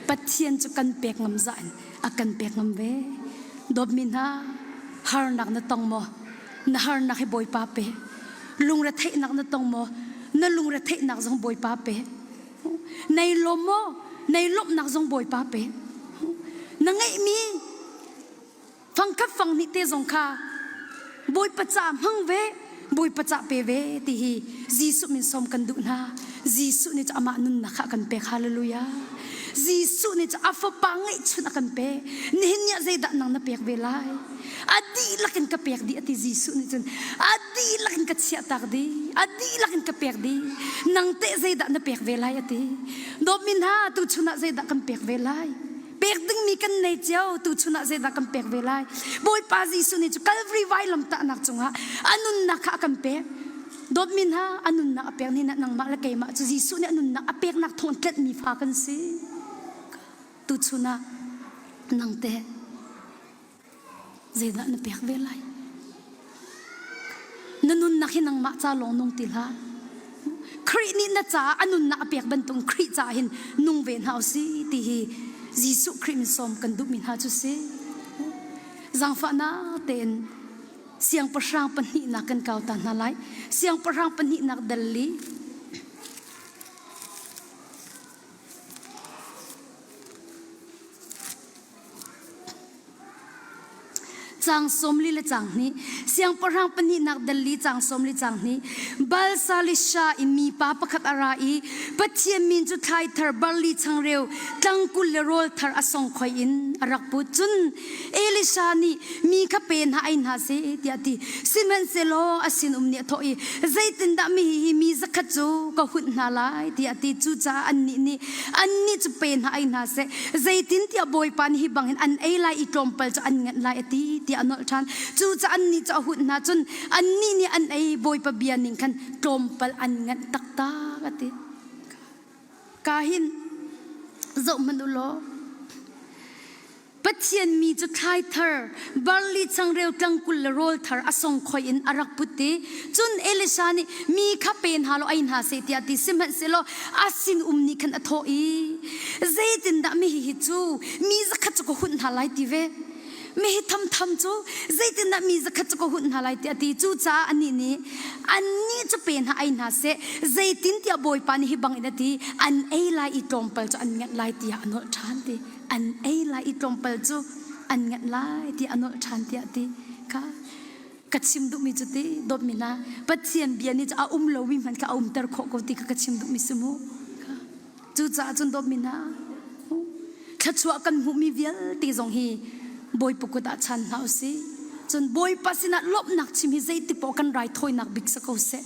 Pathian cu kan pek ngam zah in a kan pek ngam ve. Dawtmi hna, harnak na tong maw? Na harnak hi Bawipa pe. Lungretheihnak na tong maw? Na lungretheihnak zong Bawipa pe. Nei lawm maw? Nei lawmhnak zong Bawipa pe. Na ngeihmi fangkhat fanghnih te zong kha Bawipa ca hmang ve Bawipa ca pe ve ti hi Jesuh min sawm kan duh hna Jesuh nih cu amah nunnak kha a kan pek hallelujah Jesuh nih cu a fapa ngeihchun a kan pek nihin ni ah zeidah nang na pek ve lai a dihlak in ka pek dih a ti Jesuh nih cun a dihlak in ka chiahtak dih a dihlak in ka pek dih nang teh zeidah na pek ve lai a ti dawtmi hna tuchun ah zeidah kan pek ve lai Pek dingmi kan nei cio tuchun ah zeidah kan pek ve lai? Bawipa Jesuh nih cu Calvary vailamtahnak cungah a nunnak kha a kan pek. Dawtmi hna, a nunnak a pek ni na nangmah le keimah cu Jesuh nih a nunnak a peknak thawng tlenhmi fa kan si. Tuchun ah nang teh Zeidah na pek ve lai? Na nunnak hi nangmah ca lawng nung ti hlah. Khrih nih na caah a nunnak a pek bantuk Khrih caah hin nung ve hna usih ti hi Jesuh Khrih min sawm kan duhmi hna cu si. Zaangfahnak tein siangpahrang pahnihnak kan kau ta hna lai. Siangpahrang pahnihnak dal li. Caang 40 le caang hnih siangpahrang pahnihnak dal li caang 40 caang hnih Balsalisha i mipa pakhat a ra i Pathian min cu thlai thar barli changreu tlangkul le rawl thar a songkhoi in a rak put cun Elisha nih mi kha pe hna ei hna seh tiah a ti sihmanhsehlaw a sinum nih a thawh i zeitindah mi hi mi zakhat cu ka hunh hna lai tiah a ti cucaah annih nih annih cu pe hna ei hna seh zeitintiah Bawipa nih hi bangin an ei lai i tlawmpal cu an nganh lai a ti tiah a nolh ṭhan cucaah annih cu a hunh hna cun annih nih an ei Bawipa bia ning khan tlawmpal an nganh taktak a ti ka hin zoh hmanh u law Pathian mi cu thlai thar, barli changreu tlangkul le rawl thar a songkhoi in a rak put i cun Elisha nih mi kha pe hna law ei hna seh tiah ti sihmanhsehlaw a sinum nih khan a thawh i zeitindah mi hihi cu mi zakhat cu ka hunh hna lai ti ve mi hi thamtham cu zeitindah mi zakhat cu ka hunh hna lai tiah a ti cucaah anih nih annih cu pe hna ei hna seh zeitintiah Bawipa nih hi bangin a ti an ei lai i tlawmpal cu an nganh lai tiah a nolh ṭhan ti an ei lai i tlawmpal cu an nganh lai ti a nolh ṭhan tiah ti kha ka chim duhmi cu ti dawtmi hna Pathian bia nih cu a um lomi hmanh kha a umter khawh ko ti kha ka chim duhmi si mu cucaah cun dawtmi hna thluachuah kan hmuhmi vialte zong hi Bawipa kut ah chan hna usih cun Bawipa sinah lawmhnak chim hi zeiti poah kan raithawinak bik si ko seh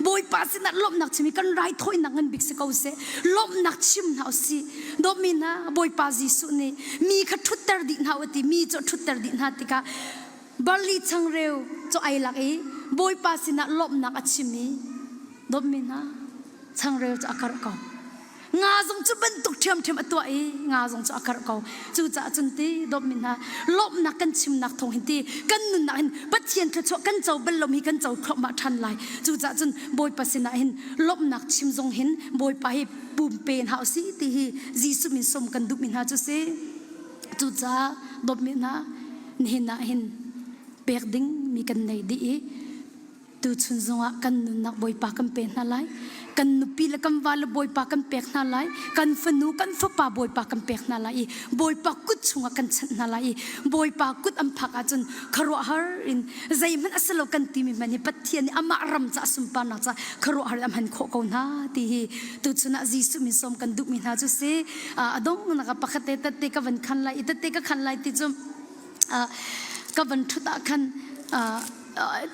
Bawipa sinah lawmhnak chim hi kan raithawinak ngan bik si ko seh. Lawmhnak chim hna usih. Dawtmi hna, Bawipa Jesuh nih mi kha ṭhutter dih hna u ti mi cu a ṭhutter dih hna tikah barli changreu cu ai lak i Bawipa sinah lawmhnak a chim i dawtmi hna changreu cu a karh ko. Nga zong cu bantuk ṭhiamṭhiam a tuah i nga zong cu a karh ko. Cucaah cun ti dawtmi hna lawmhnak kan chimnak thawng hin ti kan nunnak hin Pathian thluachuah kan co bal lomi kan co thluahmah ṭhan lai. Cucaah cun Bawipa sinah hin lawmhnak chim zong hin Bawipa hi pumpe hna usih ti hi Jesuh min sawm kan duhmi hna cu si. Cucaah dawtmi hna nihin ah hin pek ding mi kan nei dih i tuchun zongah kan nunnak Bawipa kan pe hna lai. Kan nupi le kan va le Bawipa kan pek hna lai. Kan fanu kan fapa Bawipa kan pek hna lai i Bawipa kut chungah kan chanh hna lai i Bawipa kut an phak ahcun khuaruahhar in zeihmanh a si lo kan timi hmanh hi Pathian nih amah ram ca sunparnak ca khuaruahhar in a hman khawh ko hna ti hi tuchun ah Jesuh min sawm kan duhmi hna cu si. A donghnak ah pakhat te tette ka van khan lai i tette ka khan lai ti cu ka van ṭhut ah khan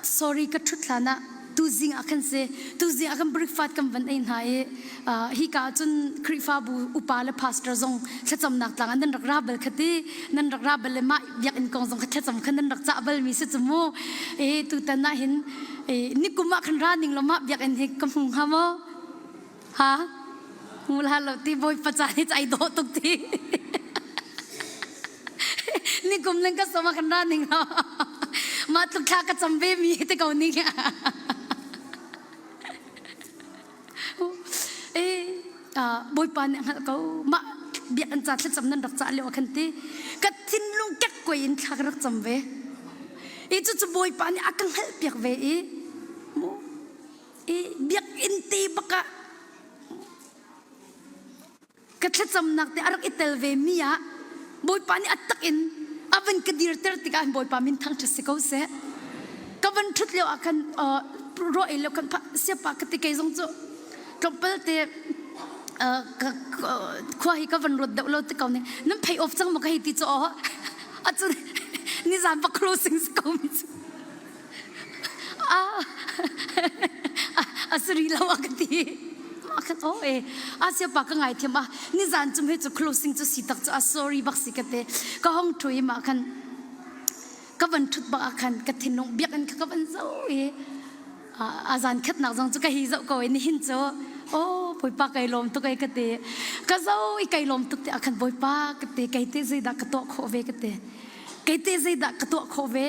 sorry ka ṭhut hlan ah tuzing ah khan si tuzing ah khan breakfast kan van ei hna i hika ah cun Khrihfabu upa le pastor zong thlacamnak tlang ah nan rak ra bal kha ti nan rak ra bal le mah biakinn kong zong kha thlacam kha nan rak cah bal mi si cu mu e tutan ah hin nikum ah khan ra ning lo mah biakinn hi ka hmu hnga maw Ha? Hmu hlah lo ti bawipa ca hi ai dawh tuk ti. Nikum ning ka sama kan ra ning lo. Mah tluk thla ka cam ve mi te ko ning. Eh, bawipa nih hngalh ko. Mah biak an ca thlacam nan rak cah lio khan ti. Ka thinlung kek koi in thla ka rak cam ve. I cu cu bawipa nih a ka hngalh piak ve i mu i biakinn te bak ah ka thlacamnak te a rak i tel ve mi ah Bawipa nih a tak in a van ka dirter tikah Bawipa min thangṭhat si ko seh. Ka van ṭhut lio ah khan ruah ei lio khan siapa ka ti kei zong cu tlawmpal te khua hi ka van ruat deuh lo ti ko ne nan pay off cang maw ka hei ti cu aw a cu nizan bak closing si ko mi cu a si rih lo a ka ti a kan oh e a sia pa ka ngai thiam a nizan cum he cu closing cu si tak cu a sorry bak si ka te ka hong thu i ma khan ka van thut bak ah khan ka thinlung biakinn kha ka van zo i a zan khatnak zong cu ka hi zoh ko i nihin cu oh bawipa kai lawm tuk ei ka ti ka zo i kai lawm tuk te ah khan bawipa ka ti kei te zeidah ka tuah khawh ve ka ti Kei te zeidah ka tuah khawh ve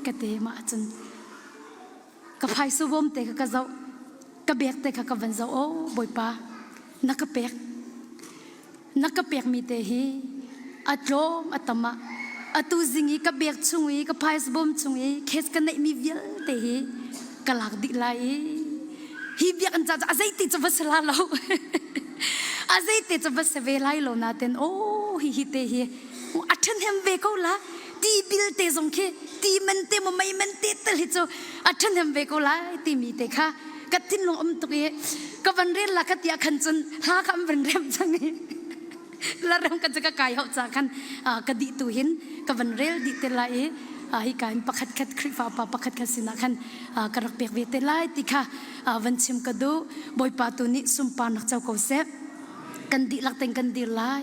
ka ti mah ahcun ka phaisa bawm te kha ka zoh ka bek te kha ka van zoh oh bawipa na ka pek na ka pek mi te hi a tlawm a tam ah atu zing i ka bek chung i ka phaisa bawm chung i khes ka neih mi vialte hi ka lak dih lai i hi biakinn ca a zeiti cu va si la lo a zeiti cu va si ve lai lo naten oh hi hi te hi a ṭhahnem ve ko la ti bil te zong khi ti man te maw mei man te tal hi cu a ṭhahnem ve ko lai timi te kha ka thinlung um tuk i ka van rel la ka tia khan cun hla kha an van rem cang i la rem ka ka kai hau ca khan ka dih tu hin ka van rel dih te lai i hi ka in pakhat khat Khrihfa pa pakhat khat sinah khan ka rak pek ve te lai ti kha van chim ka duh Bawipa tu nih sunparnak co ko seh kan dihlak ten kan dir lai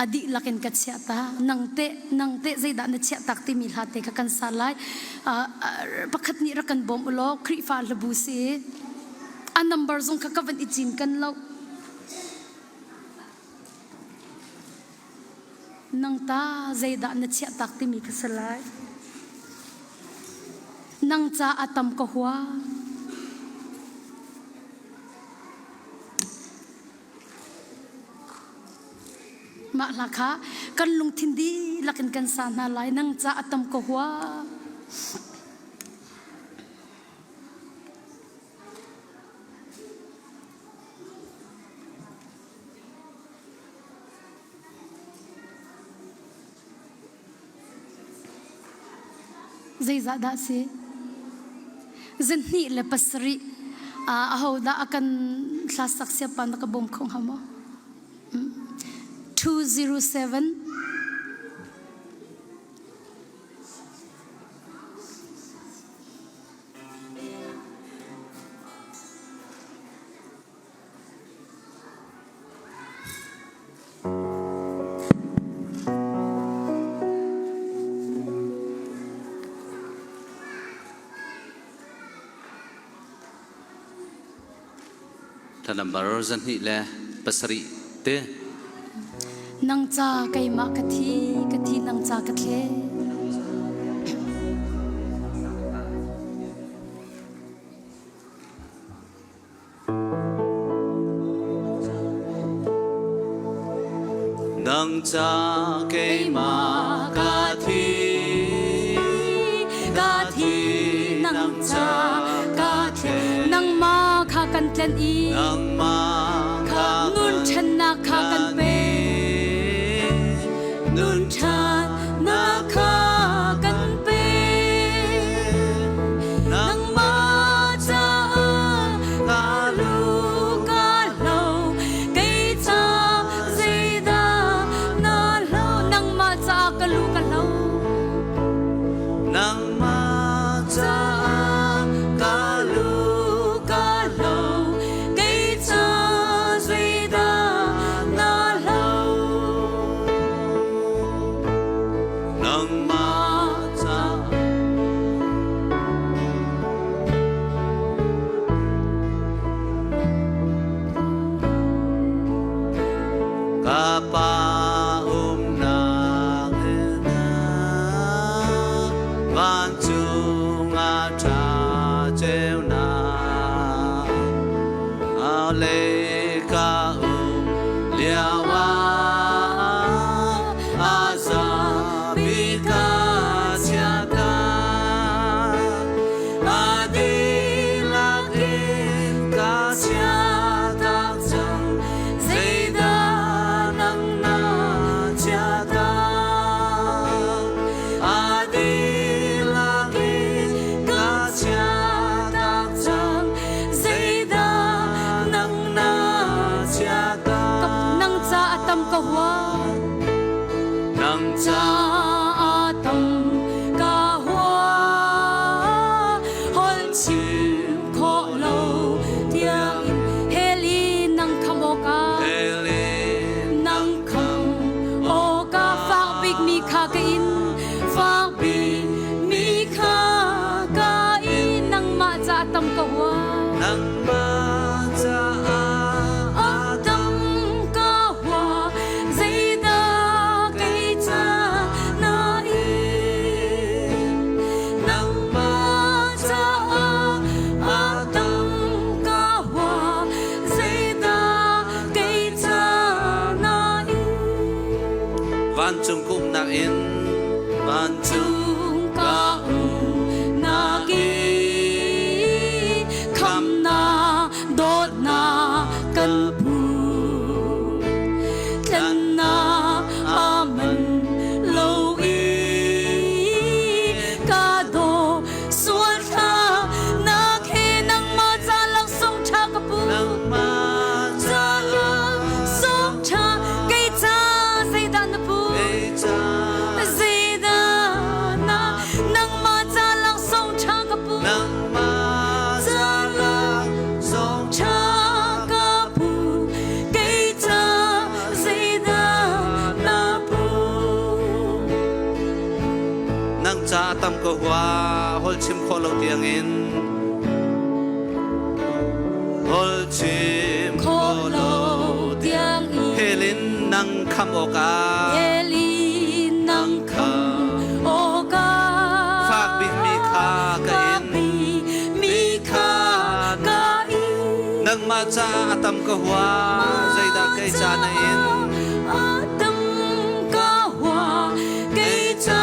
a dihlak in ka chiah ta nang teh nang teh zeidah na chiah tak timi hla te kha kan sa lai pakhat nih rak kan bawm ulaw Khrihfa hlabu si a number zong kha ka van i cin kan lo nang ta zeidah na chiah tak timi kha si lai nang ca a tam ka hua Mah hla kha kan lungthin dihlak in kan sa hna lai nang ca a tam ko hua. Zeizah dah si? 207 ahodah a kan hlasak siapa na ka bawm kho hnga maw? 207 Thla number 207 te. Nang ca keimah ka thi, ka thi nang ca ka thle. Nang ca keimah. tlanh i Nangmah kha nun ṭhannak kha kan pe. Nun ṭhannak kha kan pe. Nangmah caah ka lu ka hlo, kei ca zeidah na hlo? Nangmah caah ka lu ka hlo. Nangmah caah ka lu ka hlo, kei ca zeidah na hlo? Nangmah caah Ka pa umnak in vancung ah ṭha ceunak lei ka um lio ah a zapi ka chiata a dihlak in ka chiatak cang Zeidah nang na chiata a dihlak in ka chiatak cang Zeidah nang na chiata Nang ca a tam ka hua nang ca ca a tam ka hua hol chim khawh lo tiangin heli nang kham awkah Helen nang kham awkah fak bik mi kha ka in fak bik mi kha ka in nangmah ca tam ka hua nangmah caah a tam ka hua zeidah kei ca na in nangmah caah a tam ka hua zeidah kei ca na in Vancung kumnak in vancung cung ka um nak i khamnak dawtnak kan phu tlennak aman lo i ka daw sual thla nak he nangmah ca laksawng ṭha ka pu nangmah ca laksawng ṭha kei ca zeidah na pu kei ca zeidah na nangmah ca laksawng ṭha ka pu nangmah ca laksawng ṭha ka pu kei ca zeidah na pu Nang ca tam ka hua hol chim khawh lo tiangin hol chim khawh lo tiang i Helin nang kham awkah Eli nang kham awkah Fak bik mi kha ka in. Fak bik mi kha ka in Nangmah ca a tam ka hua zeidah kei ca na in A tam ka hua kei ca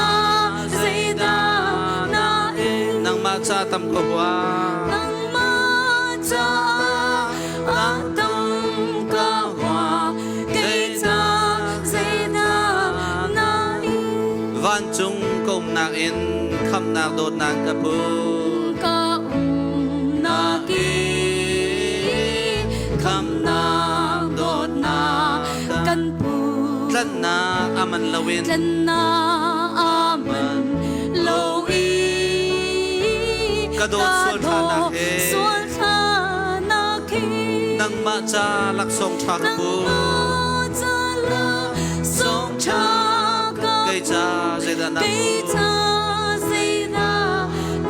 zeidah na in Nangmah ca tam ka hua Nangmah ca a tam ka hua kei ca zeidah na in Vancung ka umnak in khamnak dawtnak ka pu ka umnak i khamnak dawtnak kan pu Tlanhnak aman loin tlanhnak aman lo i Ka dawt sual thlanak he. sual thlanak he Nangmah ca laksawng ṭha ka pu nangmah ca laksawng ṭha ka Kei ca zeidah na kei ca zeidah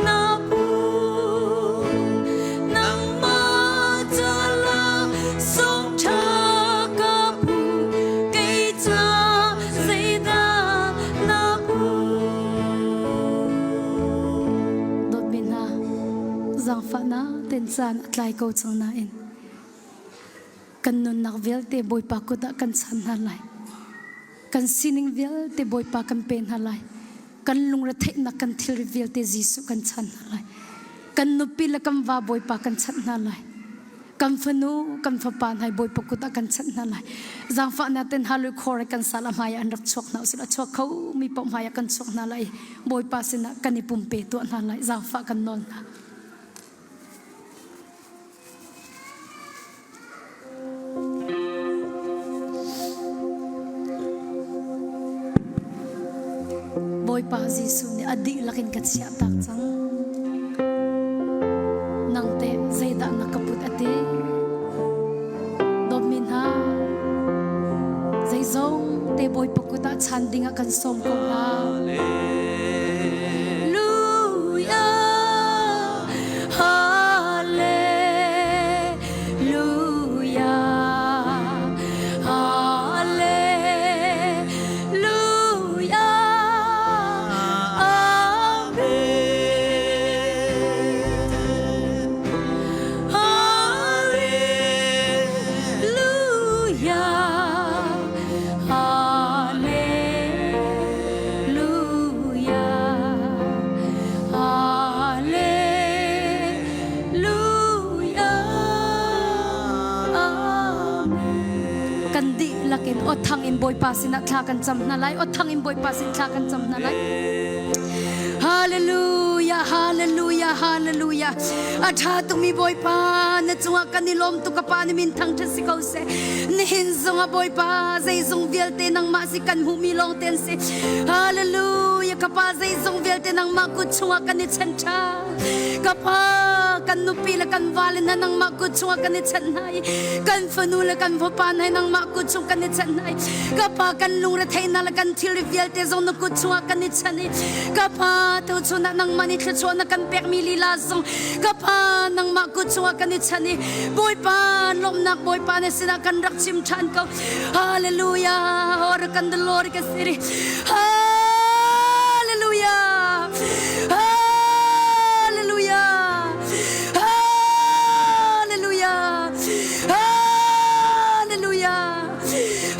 na pu nangmah ca laksawng ṭha ka pu kei ca zeidah na pu Dawtmi hna zaangfahnak ten caan a tlai ko cang nain kan nunnak vialte Bawipa kut ah kan chan hna lai. Kan sining vialte Bawipa kan pe hna lai. Kan lungretheihnak kan thilri vialte Jesuh kan chan hna lai. Kan nupi le kan va Bawipa kan chanh hna lai. Kan fanu, kan fapa hna Bawipa kut ah kan chanh hna lai. Zaangfahnak ten halui khor kan sal a hmai ah an rak chuak hna usih a chuak kho mi paoh hmai ah kan chuak hna lai. Bawipa sinah kan i pumpe tuah hna lai. Zaangfah kan nawl hna. Bawipa Jesuh nih a dihlak in ka chiahtak cang. Nang teh zeidah na ka put a ti? Dawtmi hna, zeizong te Bawipa kut ah chan ding ah kan sawm ko hna. Hallelujah. Hallelujah. Hallelujah. Amen. Hallelujah. Hallelujah. Hallelujah. Amen. Kan dihlak in aw thang in Bawipa sinah thla kan cam hna lai. Aw thang in Bawipa sin thla kan cam hna lai. Hallelujah, hallelujah, hallelujah. A ṭha tukmi Bawipa na cungah kan i lawm tuk ka pa na min thangṭhat si ko seh. Nihin zongah Bawipa zeizong vialte nangmah si kan hmuhmi lawng te an si. Hallelujah ka pa zeizong vialte nangmah kut chungah kan i chen ṭha. Ka pa kan nupi le kan vale hna nangmah kut chungah kan i chanh hna i kan fanu le kan fapa hna nangmah kut chung kan i chanh hna i ka pa kan lungretheihnak le kan thilri vialte zong na kut chungah kan i chanh i ka pa tuchun ah nangmah nih thluachuah na kan pekmi lila zong ka pa nangmah kut chungah kan i chanh i Bawipa lawmhnak Bawipa na sinah kan rak chim ṭhan ko Hallelujah Or kan the Lord ka siri Hallelujah Hallelujah Hallelujah Hallelujah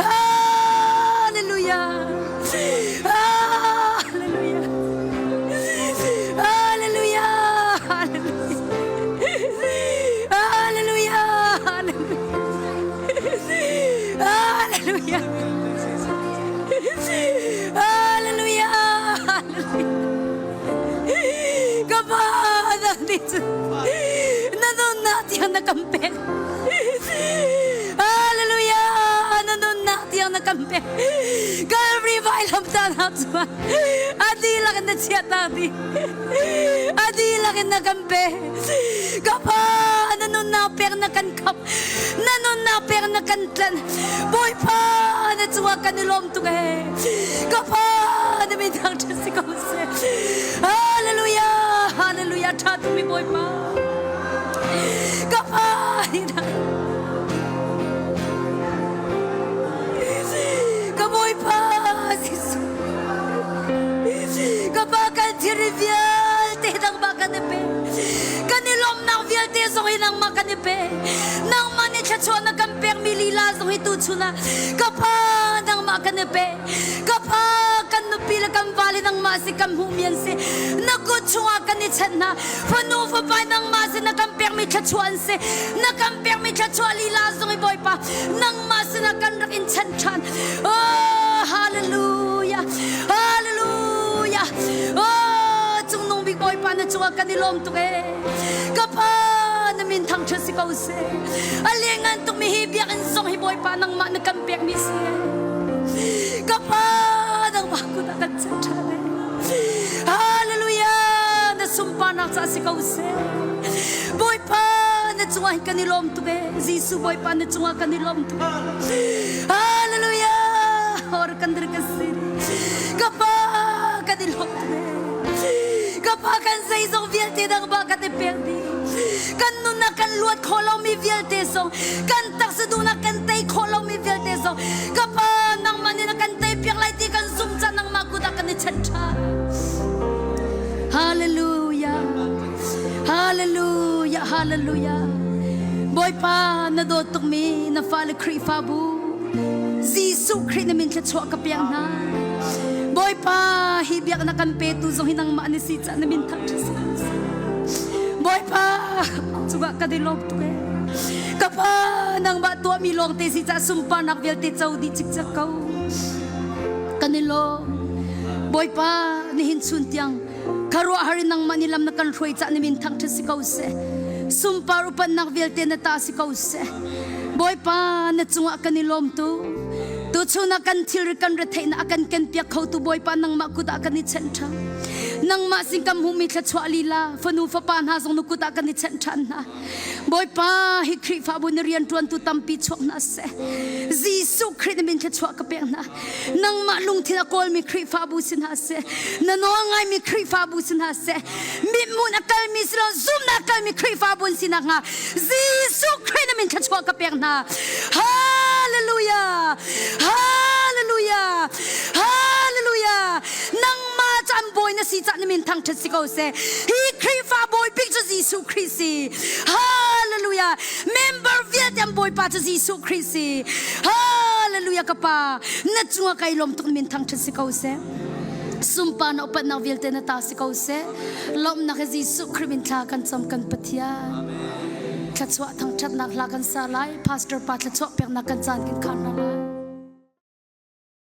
Hallelujah Hallelujah Hallelujah Hallelujah Hallelujah Hallelujah Ka pa nandito Nandun tiang na kan pek Hallelujah Nandun tiang na kan pek Calvary vailam ta na chuan Adi lak na chia ta di Adi lak na kan pe Ka pa na nunnak pek na kan khap Na nunnak pek na kan tlan Bawipa na cungah kan i lawm tuk ee Ka pa na min thangṭhat si ko seh Hallelujah Hallelujah ṭha tukmi Bawipa Ka pa Ka Bawipa Jesuh Ka pa kan thilri vialte nangmah kan i pe kan i lawmhnak vialte zong hi nangmah kan i pe nangmah nih thluachuah na kan pekmi lila zong hi tuchun ah ka pa nangmah kan i pe ka pa kan nupi le kan vale nangmah si kan hmuhmi an si na kut chungah kan i chanh hna fanu fapa nangmah si na kan pekmi thluachuah an si na kan pekmi thluachuah lila zong hi Bawipa nangmah sinah kan rak in chanh ṭhan oh hallelujah hallelujah oh cungnung bik Bawipa na cungah kan i lawm tuk ee ka pa na min thangṭhat si ko seh a lianngan tukmi hi biakinn zong hi Bawipa nangmah na kan pekmi si ka pa nangmah kut ah kan chanh ṭhan ee hallelujah na sunparnak ca si ko seh Bawipa na cungah hin kan i lawm tuk ee Jesuh Bawipa na cungah kan i lawm tuk Hallelujah or kan dir ka si ka pa kan i lawm tuk ee ka pa kan zeizong vialte dang ba kan i pek dih kan nunnak kan luat khawh lomi vialte zong kan taksa duhnak kan tei khawh lomi vialte zong ka pa nangmah nih na kan tei piak lai ti kan zumh ca nangmah kut ah kan i chanh ṭhan Hallelujah Hallelujah Hallelujah Bawipa na dawt tukmi na fale Khrihfabu Jesuh Khrih na min thluachuah ka piak hna Bawipa hi biaknak kan petu zong hi nangmah na si caah na min thangṭhat si ko seh. Bawipa cungah kan i lawm tuk ee. Ka pa nangmah tuahmi lawngte si cah sunparnak vialte co dih cikcek ko. Kan i lawm. Bawipa nihin chun tiang kharuahhar in nangmah ni lam na kan hruai cah na min thangṭhat si ko seh. Sunpar upatnak vialte na ta si ko seh. Bawipa na cungah kan i lawm tu. Tuchun ah kan thilri kan retheihnak a kan kenpiak khotu Bawipa nangmah kut ah kan i chenh ṭhan. Nangmah sin kan hmuhmi thluachuah lila fanu fapa hna zong na kut ah kan i chenh ṭhan hna. Bawipa hi Khrihfabu na rianṭuantu tampi chuak hna seh. Jesuh Khrih na min thluachuah ka pek hna. Nangmah lungthin a kawlmi Khrihfabu si hna seh. Na nawl ngaimi Khrihfabu si hna seh. Mithmun a kalmi si lo zumnak a kalmi Khrihfabu an si nakhnga Jesuh Khrih na min thluachuah ka pek hna. Hallelujah! Hallelujah! Hallelujah! Nangmah cu an bawi na si cah na min thangṭhat si ko seh. Hi Khrihfa bawi bik cu Jesuh Khrih si. Hallelujah! Member vialte an bawipa cu Jesuh Khrih si. Hallelujah ka pa. Na cungah kai lawm tuk na min thangṭhat si ko seh. Sumpa na upatnak vialte na ta si ko seh. Lawmhnak he Jesuh Khrih min thla kan cam kan Pathian. Thluachuah thangṭhatnak hla kan sa lai. Pastor pa thluachuah peknak kan caan kan khar hna lai.